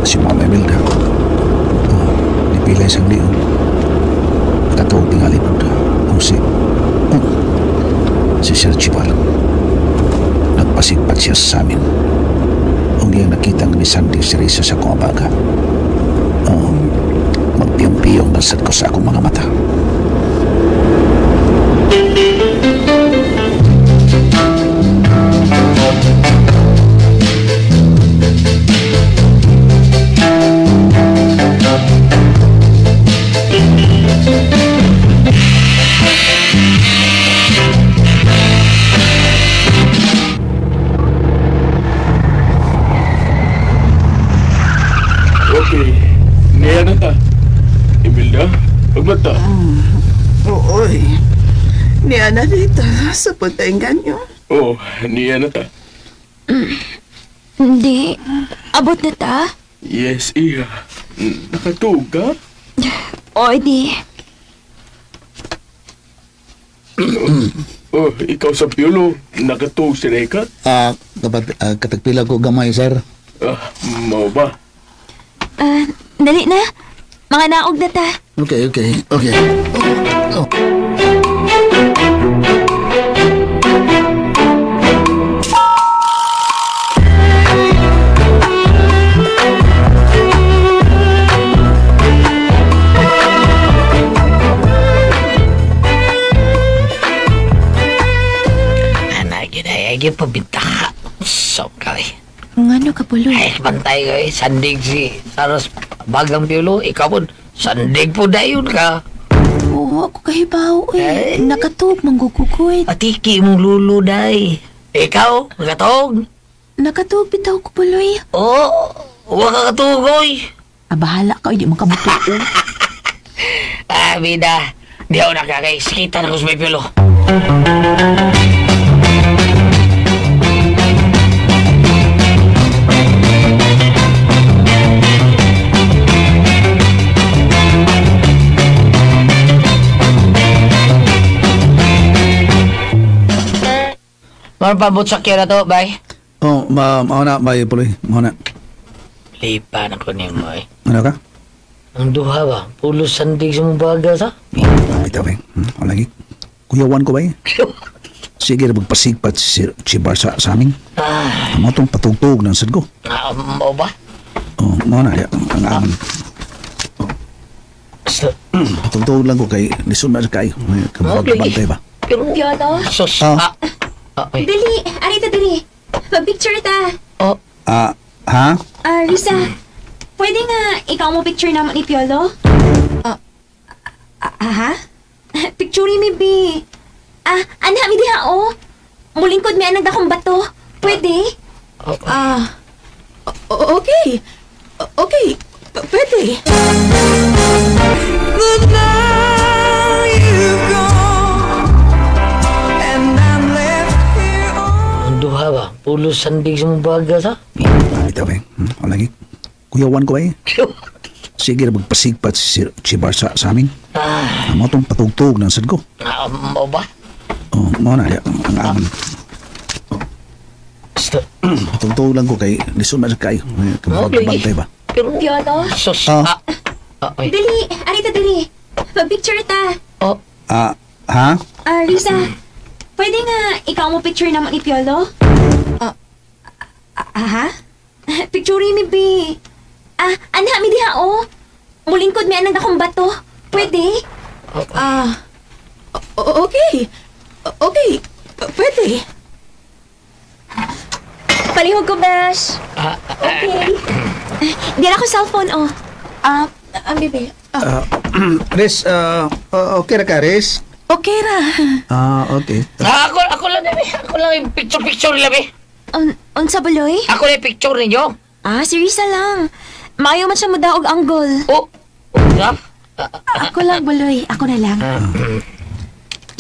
Si Mama Imelda. Nipilay sa lion. Katawag tingali po ang si Sir Chibal. Nagpasigpat siya sa amin. Ang iyang nakita ni Sandy si Risa sa akong abaga. Magpiyong-piyong nasad ko sa akong mga mata. Okay. Niya na ta. Imelda, pagbata. Ooy. Niya na dito sa punta ganyo. Oh, niya na ta. Hindi. Abot na ta? Yes, iya. Nakatuog ka? O, di. Oh, ikaw sa Piolo, nakatuog si Reka? Katagpila ko gamay, sir. Mao ba? Dali na. Mga naog na ta. Okay. Oh. Anak, yun ay pabintaha. So, kali. Ngano ka, Buloy? Ay, bantay ka eh. Sandig si Saros Bagang Piolo. Ikaw po, sandig po dayon ka. Oo, ako kahibaw eh. Nakatuog, manggugugoy. Atiki mong lulo, day. Ikaw, nakatuog? Nakatuog bitaw ko, Buloy. Oo, huwag ka katugoy. Ah, bahala ka, hindi mo kamutuo. Ah, bida. Di ako nakakaiskitan ako sa may Piolo. Mga pabot sakyan na to, bay. Oh, mao na bay puloy. Mao na. Lipa na ko nimo eh. Ano ka? Ang duha ba? Pulos sandig sa mong baga sa? Bitaw eh. Wala lagi. Kuyawan ko ba eh? Sige na magpasigpat si Barsa sa amin. Ah, Amo tong patugtog ng sad ko. Mao ba? Oh, mao na ang amon. Patugtog lang ko kay lisod na sa kayo. Kabantay ba? Pero Piolo? Sus. Ah. Dali, arita dali. Mag-picture ta. Oh. Ah, ha? Ah, Risa, pwede nga ikaw mo picture naman ni Piolo? Ha? Picture mi, bi. Ah, anha mi diha, oh. Mulingkod mi anang dakong bato. Pwede? Ah, okay. Okay, pwede. But now you've gone, and I'm left here Ang duha ba? Pulos sandig sa mong baga sa? Bitaw eh. Wala lagi. Kuyawan ko eh. Sige na magpasigpat si Barsa sa amin. Ah, Amo tong patugtog ng sad ko. mao ba? Oh, mao na ang amon. Patugtog lang ko kay lisod na sa kayo. Kabantay ba? Pero Piolo? Sus. Ah. Dali, arita dali. Mag-picture ta. Oh. Ah, ha? Ah, Risa, pwede nga ikaw mo picture naman ni Piolo? Ha? Picture mi, bi. Ah, anha mi diha, oh. Mulingkod mi anang dakong bato. Pwede? Ah, okay. Okay, pwede. Palihog ko, Besh. Okay. Di na ako cellphone, oh. Ah, bebe. Riz, okay ra ka, Riz? Okay ra. Ah, okay. Ako lang, bebe. Ako lang yung picture-picture nila, be. Unsa baloy? Ako lang yung picture ninyo. Ah, si Risa lang. Maayo man siya mudaog anggol. Oh, ha? Ako lang, baloy. Ako na lang.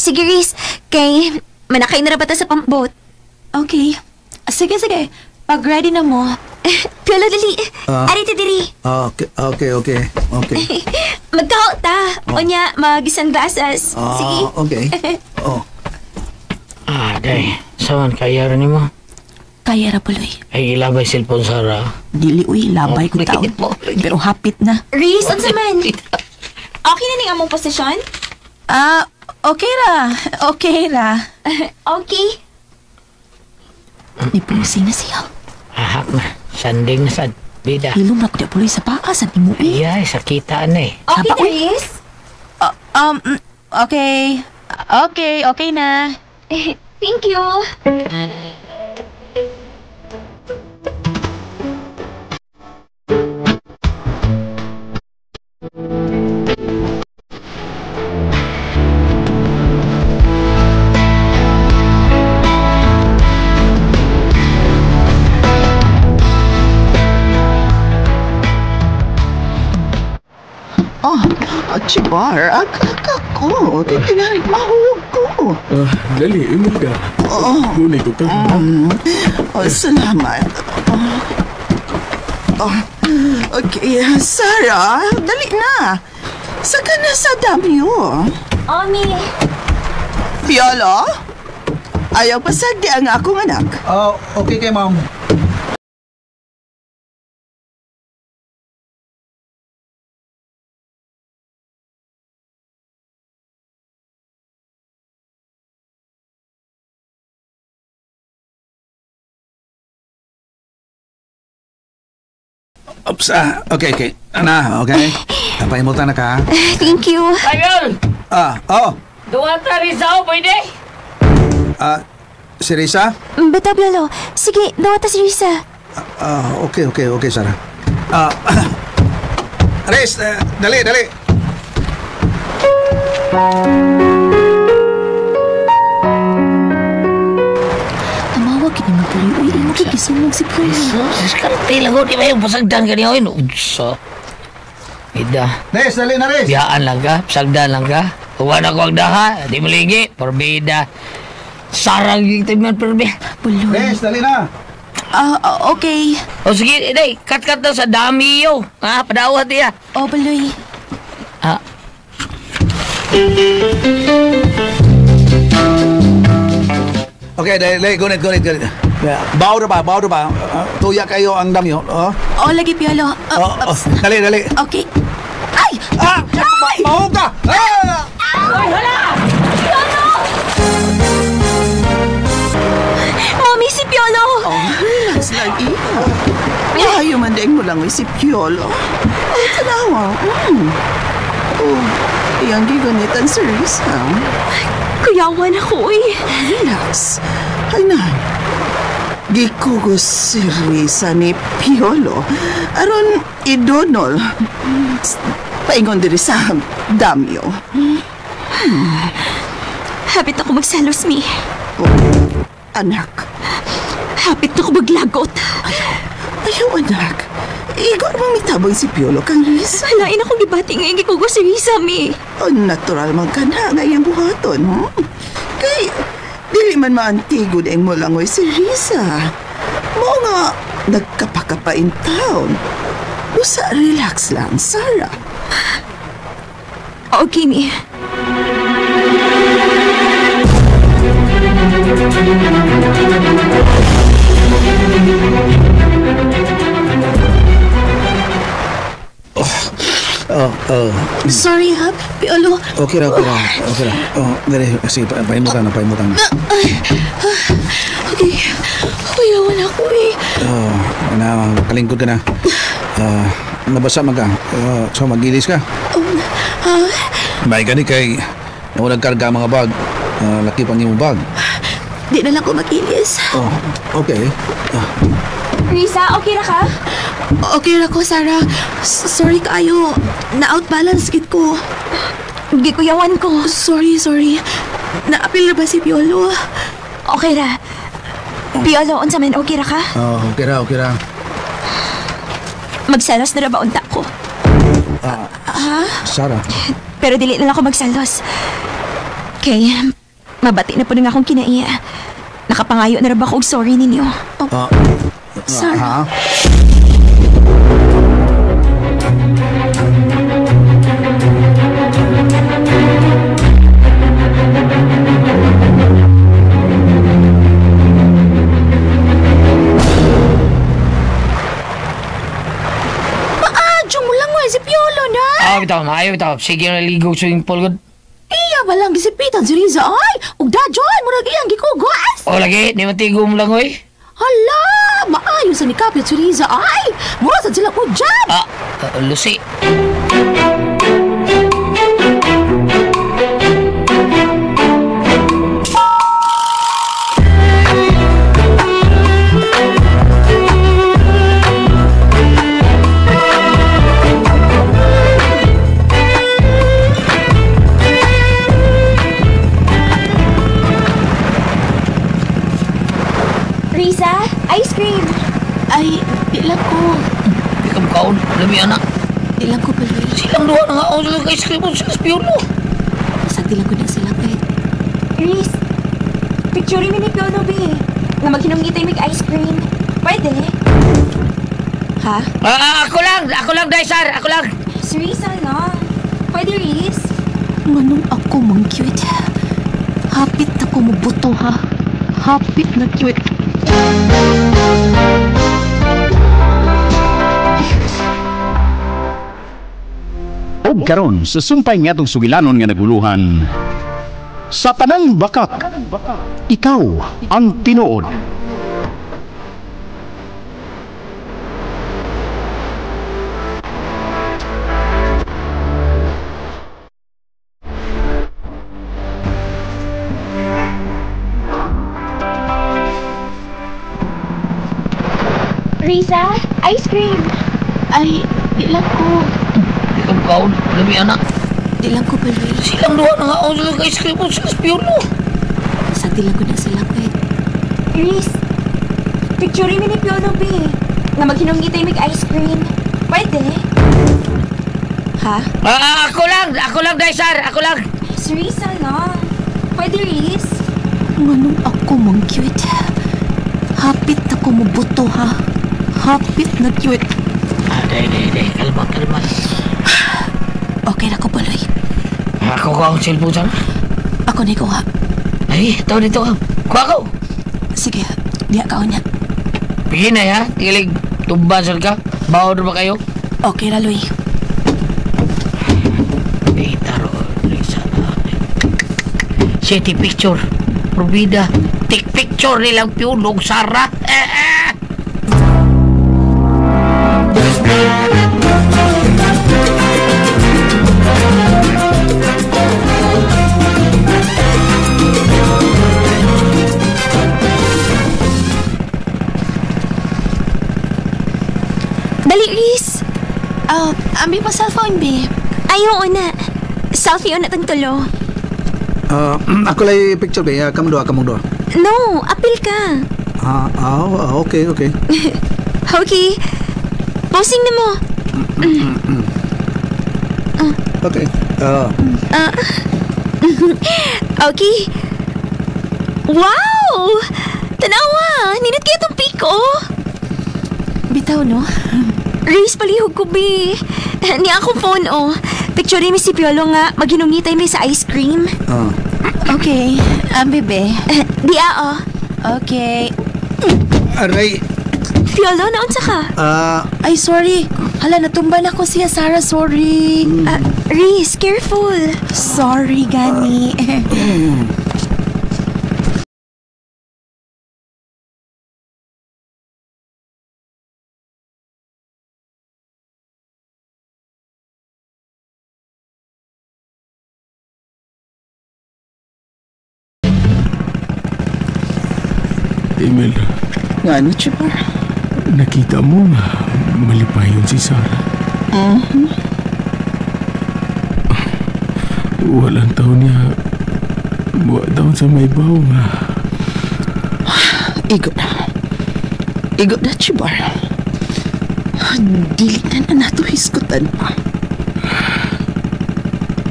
Sige, Riz. Kay, manakay na ra ba ta sa pampbot? Okay. Sige, sige. Pag ready na mo. Piolo, dali. Ah. Arita, diri. Okay. Magkaho ta. Unya, mag-sunglasses. Ah, Sige. okay. Oh. Ah, day. Saan kaya rin mo? Kaya ra, Puloy. Ay, ilabay cellphone, Sarah. Dili, uy. Labay ko taon. Pero hapit na. Riz, unsa man? Okay na ning among posisyon? Ah, okay ra. Okay ra. Okay. Nipusing na siya. Ahak na. Sanding na sad. Bida. Ilong na ko di Puloy sa paa sa nimo eh. Ay, sakitaan na eh. Okay na, Riz? Okay. Okay, okay na. Thank you. Oh, Chibar, agak ko. Titingalig mahuwag ko. Ah, dali, Imelda. Oh. Ngunit ko ka. Oh, salamat. Oh. Okay, Sarah, dali na. Saka na sa damyo. Omi. Piolo? Ayaw pasagdi ang akong anak. Oh, okay kay ma'am. Oops, okay. Ana, okay. Napahimutan na ka. Thank you. Ayun! Ah, oh. Duwata, Risa, oh, pwede? Ah, si Risa? Bitaw, Piolo. Sige, dawata si Risa. Ah, okay, Sarah. Ah, Riz, dali. Tumawag kini mo Puloy. Uy, imo kay gisungog si Puloy. Diskarte lang ko. Di ba yung pasagdan ka niya? Unsa. Ida. Riz, dali na, Riz. Biyaan lang ka. Pasagdan lang ka. Huwag na ko ang daha. Di maligi. Porbida. Sarang yung timan, perbi. Puloy. Riz, dali na. Ah, okay. O sige, day. Cut-cut na sa dami yo. Ha? Padawat niya. Oh, Puloy. Ah. Okay, dali, gunit. Baw na ba? Tuya kayo ang damyo. Oh, oh lagi, Piolo. Oh, dali. Okay. Ay! Ah! Ay! Mahog ka! Ah! Ay, hala! Piolo! Mami, si Piolo! Oh, relax lang, iha. Ayaw man din mo lang si Piolo. Ay, tanawa. Oh, iyang gigunitan si Risa. Kuyawan ako, eh. Relax. Ay, na. Gikugos si Risa ni Piolo. Aron idonol. Paingon diri sa damyo. Hapit ako magsalos, mi. Oh, anak. Hapit ako maglagot. Ayaw, anak. Igor mong mitabang si Piolo kang Risa. Halain akong gibati nga gikugos si Risa, mi. Oh, natural man ka na nga iyang buhaton, Kay, dili man maantigod ang mulangoy si Risa. Mao nga, nagkapakapa in town. Usa, relax lang, Sarah. Okay, mi. Oh. Sorry, ha, Piolo. Okay ra. Oh, dali, sige, pahimutan na. Okay. Kuyawan ako, eh. Oh, na, kalingkod ka na. Nabasa man ka. So, magilis ka. May gani kay nawalang karga ang mga bag. Laki pang imong bag. Di na lang ko magilis. Oh, okay. Risa, okay ra ka? Okay ra ko, Sarah. Sorry kaayo. Na-outbalance gid ko. Gikuyawan ko. Sorry. Naapil ra ba si Piolo? Okay ra. Piolo, unsa man, okay ra ka? Oh, okay ra. Magsalos na ra ba unta ko? Sarah. Pero dili na lang ako magsalos. Kay, mabati na po nga akong kinaiya. Nakapangayo na ra ba ko og sorry ninyo? Sarah. Maadyo mo lang si Piolo na. Ayaw bitaw. Sige na ligo sa swimming pool. Iya ba lang gisipitan si Riza ay? Ug dadyon, murag iyang gikugos. O lagi, di matigo mo lang oy. Hala, maayo sa nikapit si Riza ay. Mura sad sila ko dyan. Lucy. Risa, ice cream. Ay, di lang ko. Di ka mukaon. Lami, anak. Di lang ko pala. Silang duha na nga ako sa ice cream sa Piolo. Basta di lang ko na sila, pet. Riz, picture mi ni Piolo, be. Nga maghinungitay mig ice cream. Pwede? Ha? Ako lang! Ako lang, Daisar! Ako lang! Si Risa lang. Pwede, Riz? Manong ako mang cute. Hapit ako mubuto, ha? Hapit na cute. Og karon sa sumpay ngatong sugilanon nga naguluhan. Sa tanang bakak, ikaw ang tinuod. Risa, ice cream. Ay, di lang ko. Di ka mukaon. Lami, anak. Di lang ko pala. Silang duha na nga ako sa ice cream sa Piolo. Basta di lang ko na sila, pet. Riz, picture mi ni Piolo, be. Nga maghinungitay mig ice cream. Pwede? Ha? Ako lang! Ako lang, Daisar! Ako lang! Si Risa lang. Pwede, Riz? Manong ako mang cute. Hapit ako mubuto, ha? Hapit na cute. Day. Kalma. Okay na ko, Paloy. Ako ko ang cellphone sana. Ako na ikuha. Ay, ito dito ka. Kuha ko. Diha ka unya. Hinay ha, tigilig tumban sir ka. Bawon ba kayo? Okay ra, Luy. Taro, Risa. City picture. Probida. Take picture nilang Piolo Sara. Dali, Riz. Ambi pa cellphone, be. Ay, oo na. Selfie na tang tulo. Ako lang picture, be. Kamong duha, No, apil ka. Okay, okay. Okay. Posing na mo. Okay. Okay. Wow! Tanawa! Ninot kaya itong piko. Bitaw, no? Riz, palihog ko, be. Niya akong phone, oh. Picture mi si Piolo nga. Maghinungitay mi sa ice cream. Okay. Bebe. Di, oh. Okay. Aray. Piolo, naunsa ka? Ay, sorry. Hala, natumba na ko siya, Sarah. Sorry. Riz, careful. Sorry, gani. Emil. Nga ano, Chibar? Nakita mo nga malipayon si Sarah. Mm-hmm. Walang taon niya. Buwa taon sa may baw nga. Igo na. Igo na, Chibar. Dili na nato hisgutan pa.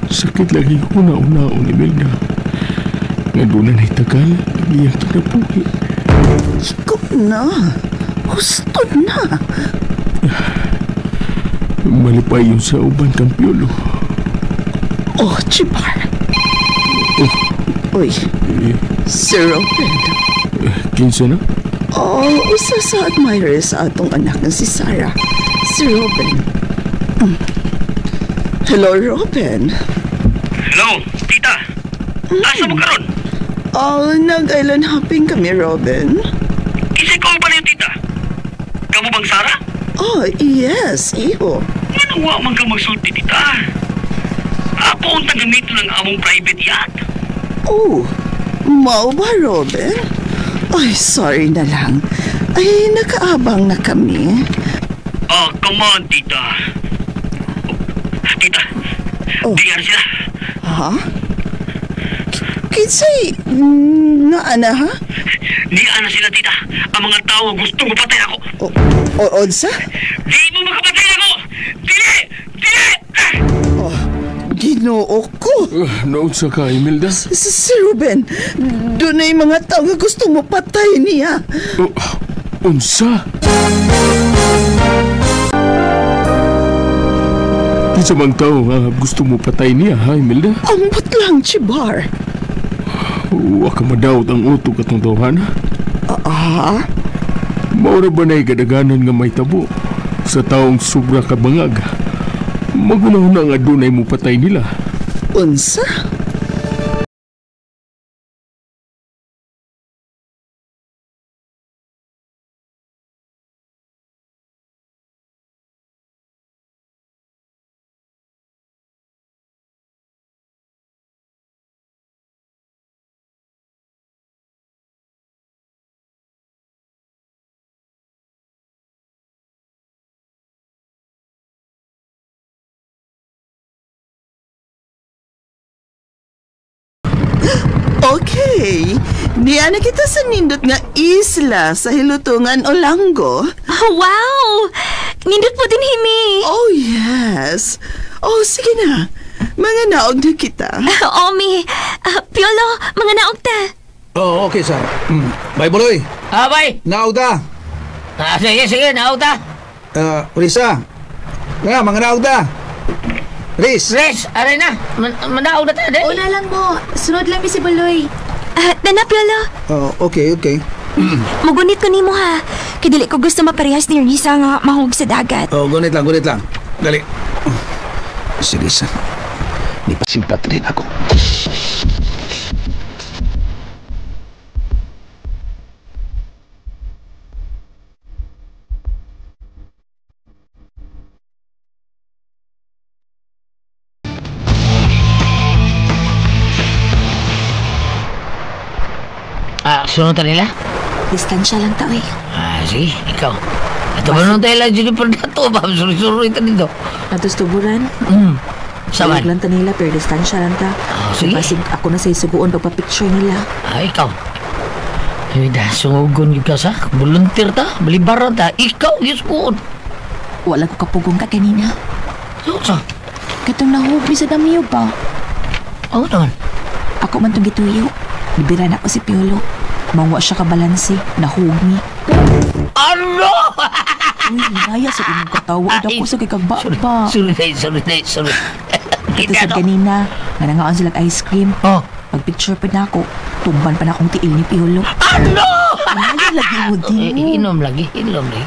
Sakit lagi ko na una-una, Imelda. Nga doon na nahitagal ang iyang kinabuhi. Igo na. Gusto na. Malipay yun sa uban kang Piolo. Oh, Chibar. Oh. Uy. Sir Robin. Kinsa na? Oh, usa sa admirer sa atong anak na si Sarah. Si Robin. Hello, Robin. Hello, tita. Asa mo karon? Oh, nag-island hopping kami, Robin. Isay ko ba na yung tita? Kamu bang Sarah? Oh, yes, iho. Ano wa man ka magsulti, tita? Ako ang tagamito ng among private yacht. Oh, mao ba, Robin? Ay, sorry na lang. Ay, nakaabang na kami. Oh, come on, tita. Oh, tita, oh. Diyan sila. Ha? Kinsay, nga ana ha? Di ana sila, tita. Ang mga tao gusto mo patay ako. O, onsa? Di mo makapatay ako! Dili! Dili! Oh, Ginoo ko. Naunsa ka, Imelda? Si Ruben, doon na yung mga tao nga gusto mo patay niya. Oh, unsa? Kinsa mang tao nga gusto mo patay niya, ha, Imelda? Ambot lang, Chibar. Wa ka madawat ang utog atong tawhana. Ah? Maura ba na'y kadaganan nga may tabo sa taong sobra kabangag? Magunaw na nga dunay mo patay nila. Unsa? Okay. Niya na kita sa nindot nga isla sa Hilutungan, Olango. Oh, wow! Nindot po din, Himi. Oh, yes. Oh, sige na. Mga naog na kita. Omi. Piolo, mga naog ta. Oh, okay, sir. Bye, Boloy. Ah, bye. Naog ta. Sige, sige, naog ta. Risa. Nga, mga naog ta. Riz! Riz, aray na. Manaog na tayo. Una lang mo. Sunod lang mi si Boloy. Tana, Piolo. Oh, okay, okay. Mugunit ko nimo ha. Kay dili ko gusto maparehas ni Risa nga mahog sa dagat. Oh, gunit lang, gunit lang. Dali. Si Risa. Nipasimpat rin ako. Ah, sunod ta nila? Distansya lang ta, eh. Ah, sige, ikaw. Ito ba nung tayo lang Jennifer na to? Suruy-suruy ta dito. Natustuburan? Saman. Lang ta nila, pero distansya lang ta. Oh, sige. Basig ako na sa isuguon pagpapicture nila. Ah, ikaw. Ay, da, sungugon yun ka sa. Volunteer ta, balibaran ta. Ikaw, gisugon. Wala ko kapugong ka kanina. Sa? Katong nahubi sa damiyo ba? Oo naman. Ako man itong gituyo. Bibira na ako si Piolo. Mangwa siya kabalansi. Nahuog ni. Ano? Uy, hinaya sa imong katawa. Ay, dako sa kikagba pa. Sorry, sorry, sorry, sorry. Ito sa kanina, nga nangaon sila ice cream. Oh. Pag-picture pa na ako, tumban pa na akong tiil ni Piolo. Ano? Ay, lagi mo din. Inom lagi, inom lagi.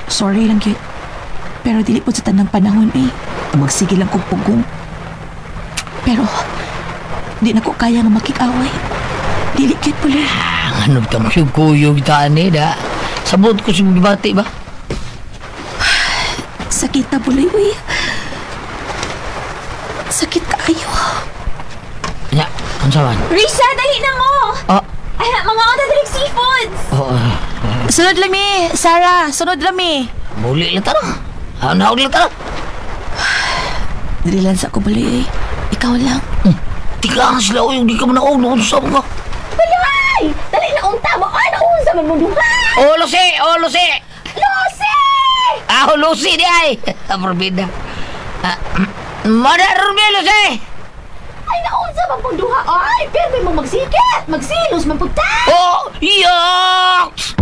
Sorry lang, cute. Pero dili po sa tanang panahon eh. Magsige lang kong pugong. Pero, di na ko kaya nga makikaway. Dili cute po lang. Ano ba itong kuyog taan eh, da? Sabot ko si bati ba? Sakit na buloy, uy. Sakit kaayo. Nya, unsa man? Risa, dali na mo! Ah. Ay, mga order direct seafoods! Oo. Sunod lang mi, Sarah. Sunod lang mi. Muli lang tara. Naog lang tara. Dili lang sa ako buloy eh. Ikaw lang. Tika sila uy, di ka man naog. Naunsa mo ka. Buloy! Dali na unta mo! Ay, naunsa man mo duha! Oh, Lucy! Oh, Lucy! Lucy! Ah, Lucy di ay! Forbida. Mada Ruby, Lucy! Ay, naunsa man pong duha! Ay, pirmi mo magsikit! Magsilos man pugta! Oh, yucks!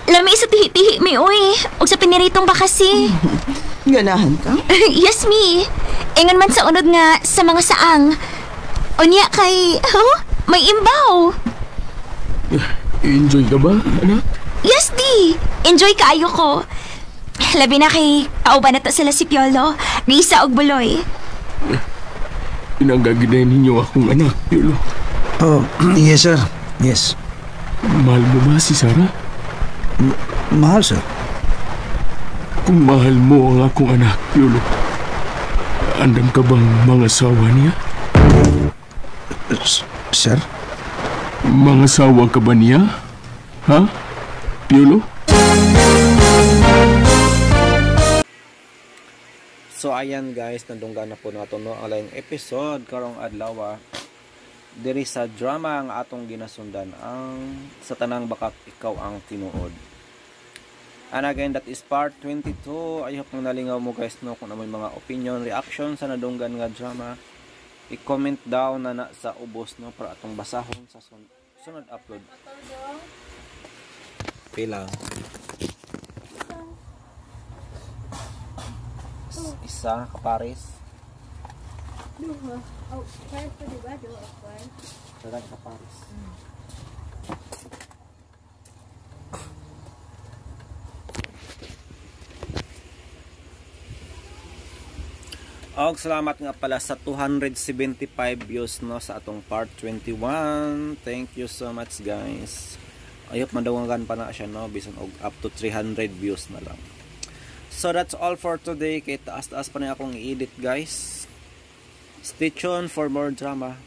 Lami sa tihi-tihi, mi, uy. Og sa piniritong bakasi. Ganahan ka? Yes, mi. Ingon man sa unod nga sa mga saang. Unya kay, oh, may imbaw. Enjoy ka ba, anak? Yes, di. Enjoy kaayo ko. Labi na kay kauban na to sila si Piolo, Risa og Buloy. Pinanggaginay ninyo akong anak, Piolo. Oh, yes, sir. Yes. Mahal mo ba si Sarah? Mahal, sir. Kung mahal mo ang akong anak, Piolo, andam ka bang mga asawa niya? Sir? Mga asawa ka ba niya? Ha? Piolo? So ayan guys, nandunggan na po nato no ang laing episode karong adlaw. Diri sa drama ang atong ginasundan ang sa tanang bakak ikaw ang tinuod. And again, that is part 22. I hope nang nalingaw mo guys no kung ano mga opinion, reaction sa nadunggan nga drama. I-comment down na na sa ubos no para atong basahon sa sunod upload. Pila. Isa kapares. Duha. Oh, pares pa diba? Duha o pares? Dadan kapares. Og salamat nga pala sa 275 views no sa atong part 21. Thank you so much guys. I hope madawagan pa na siya no bisan og up to 300 views na lang. So that's all for today. Kay taas-taas pa na akong i-edit guys. Stay tuned for more drama.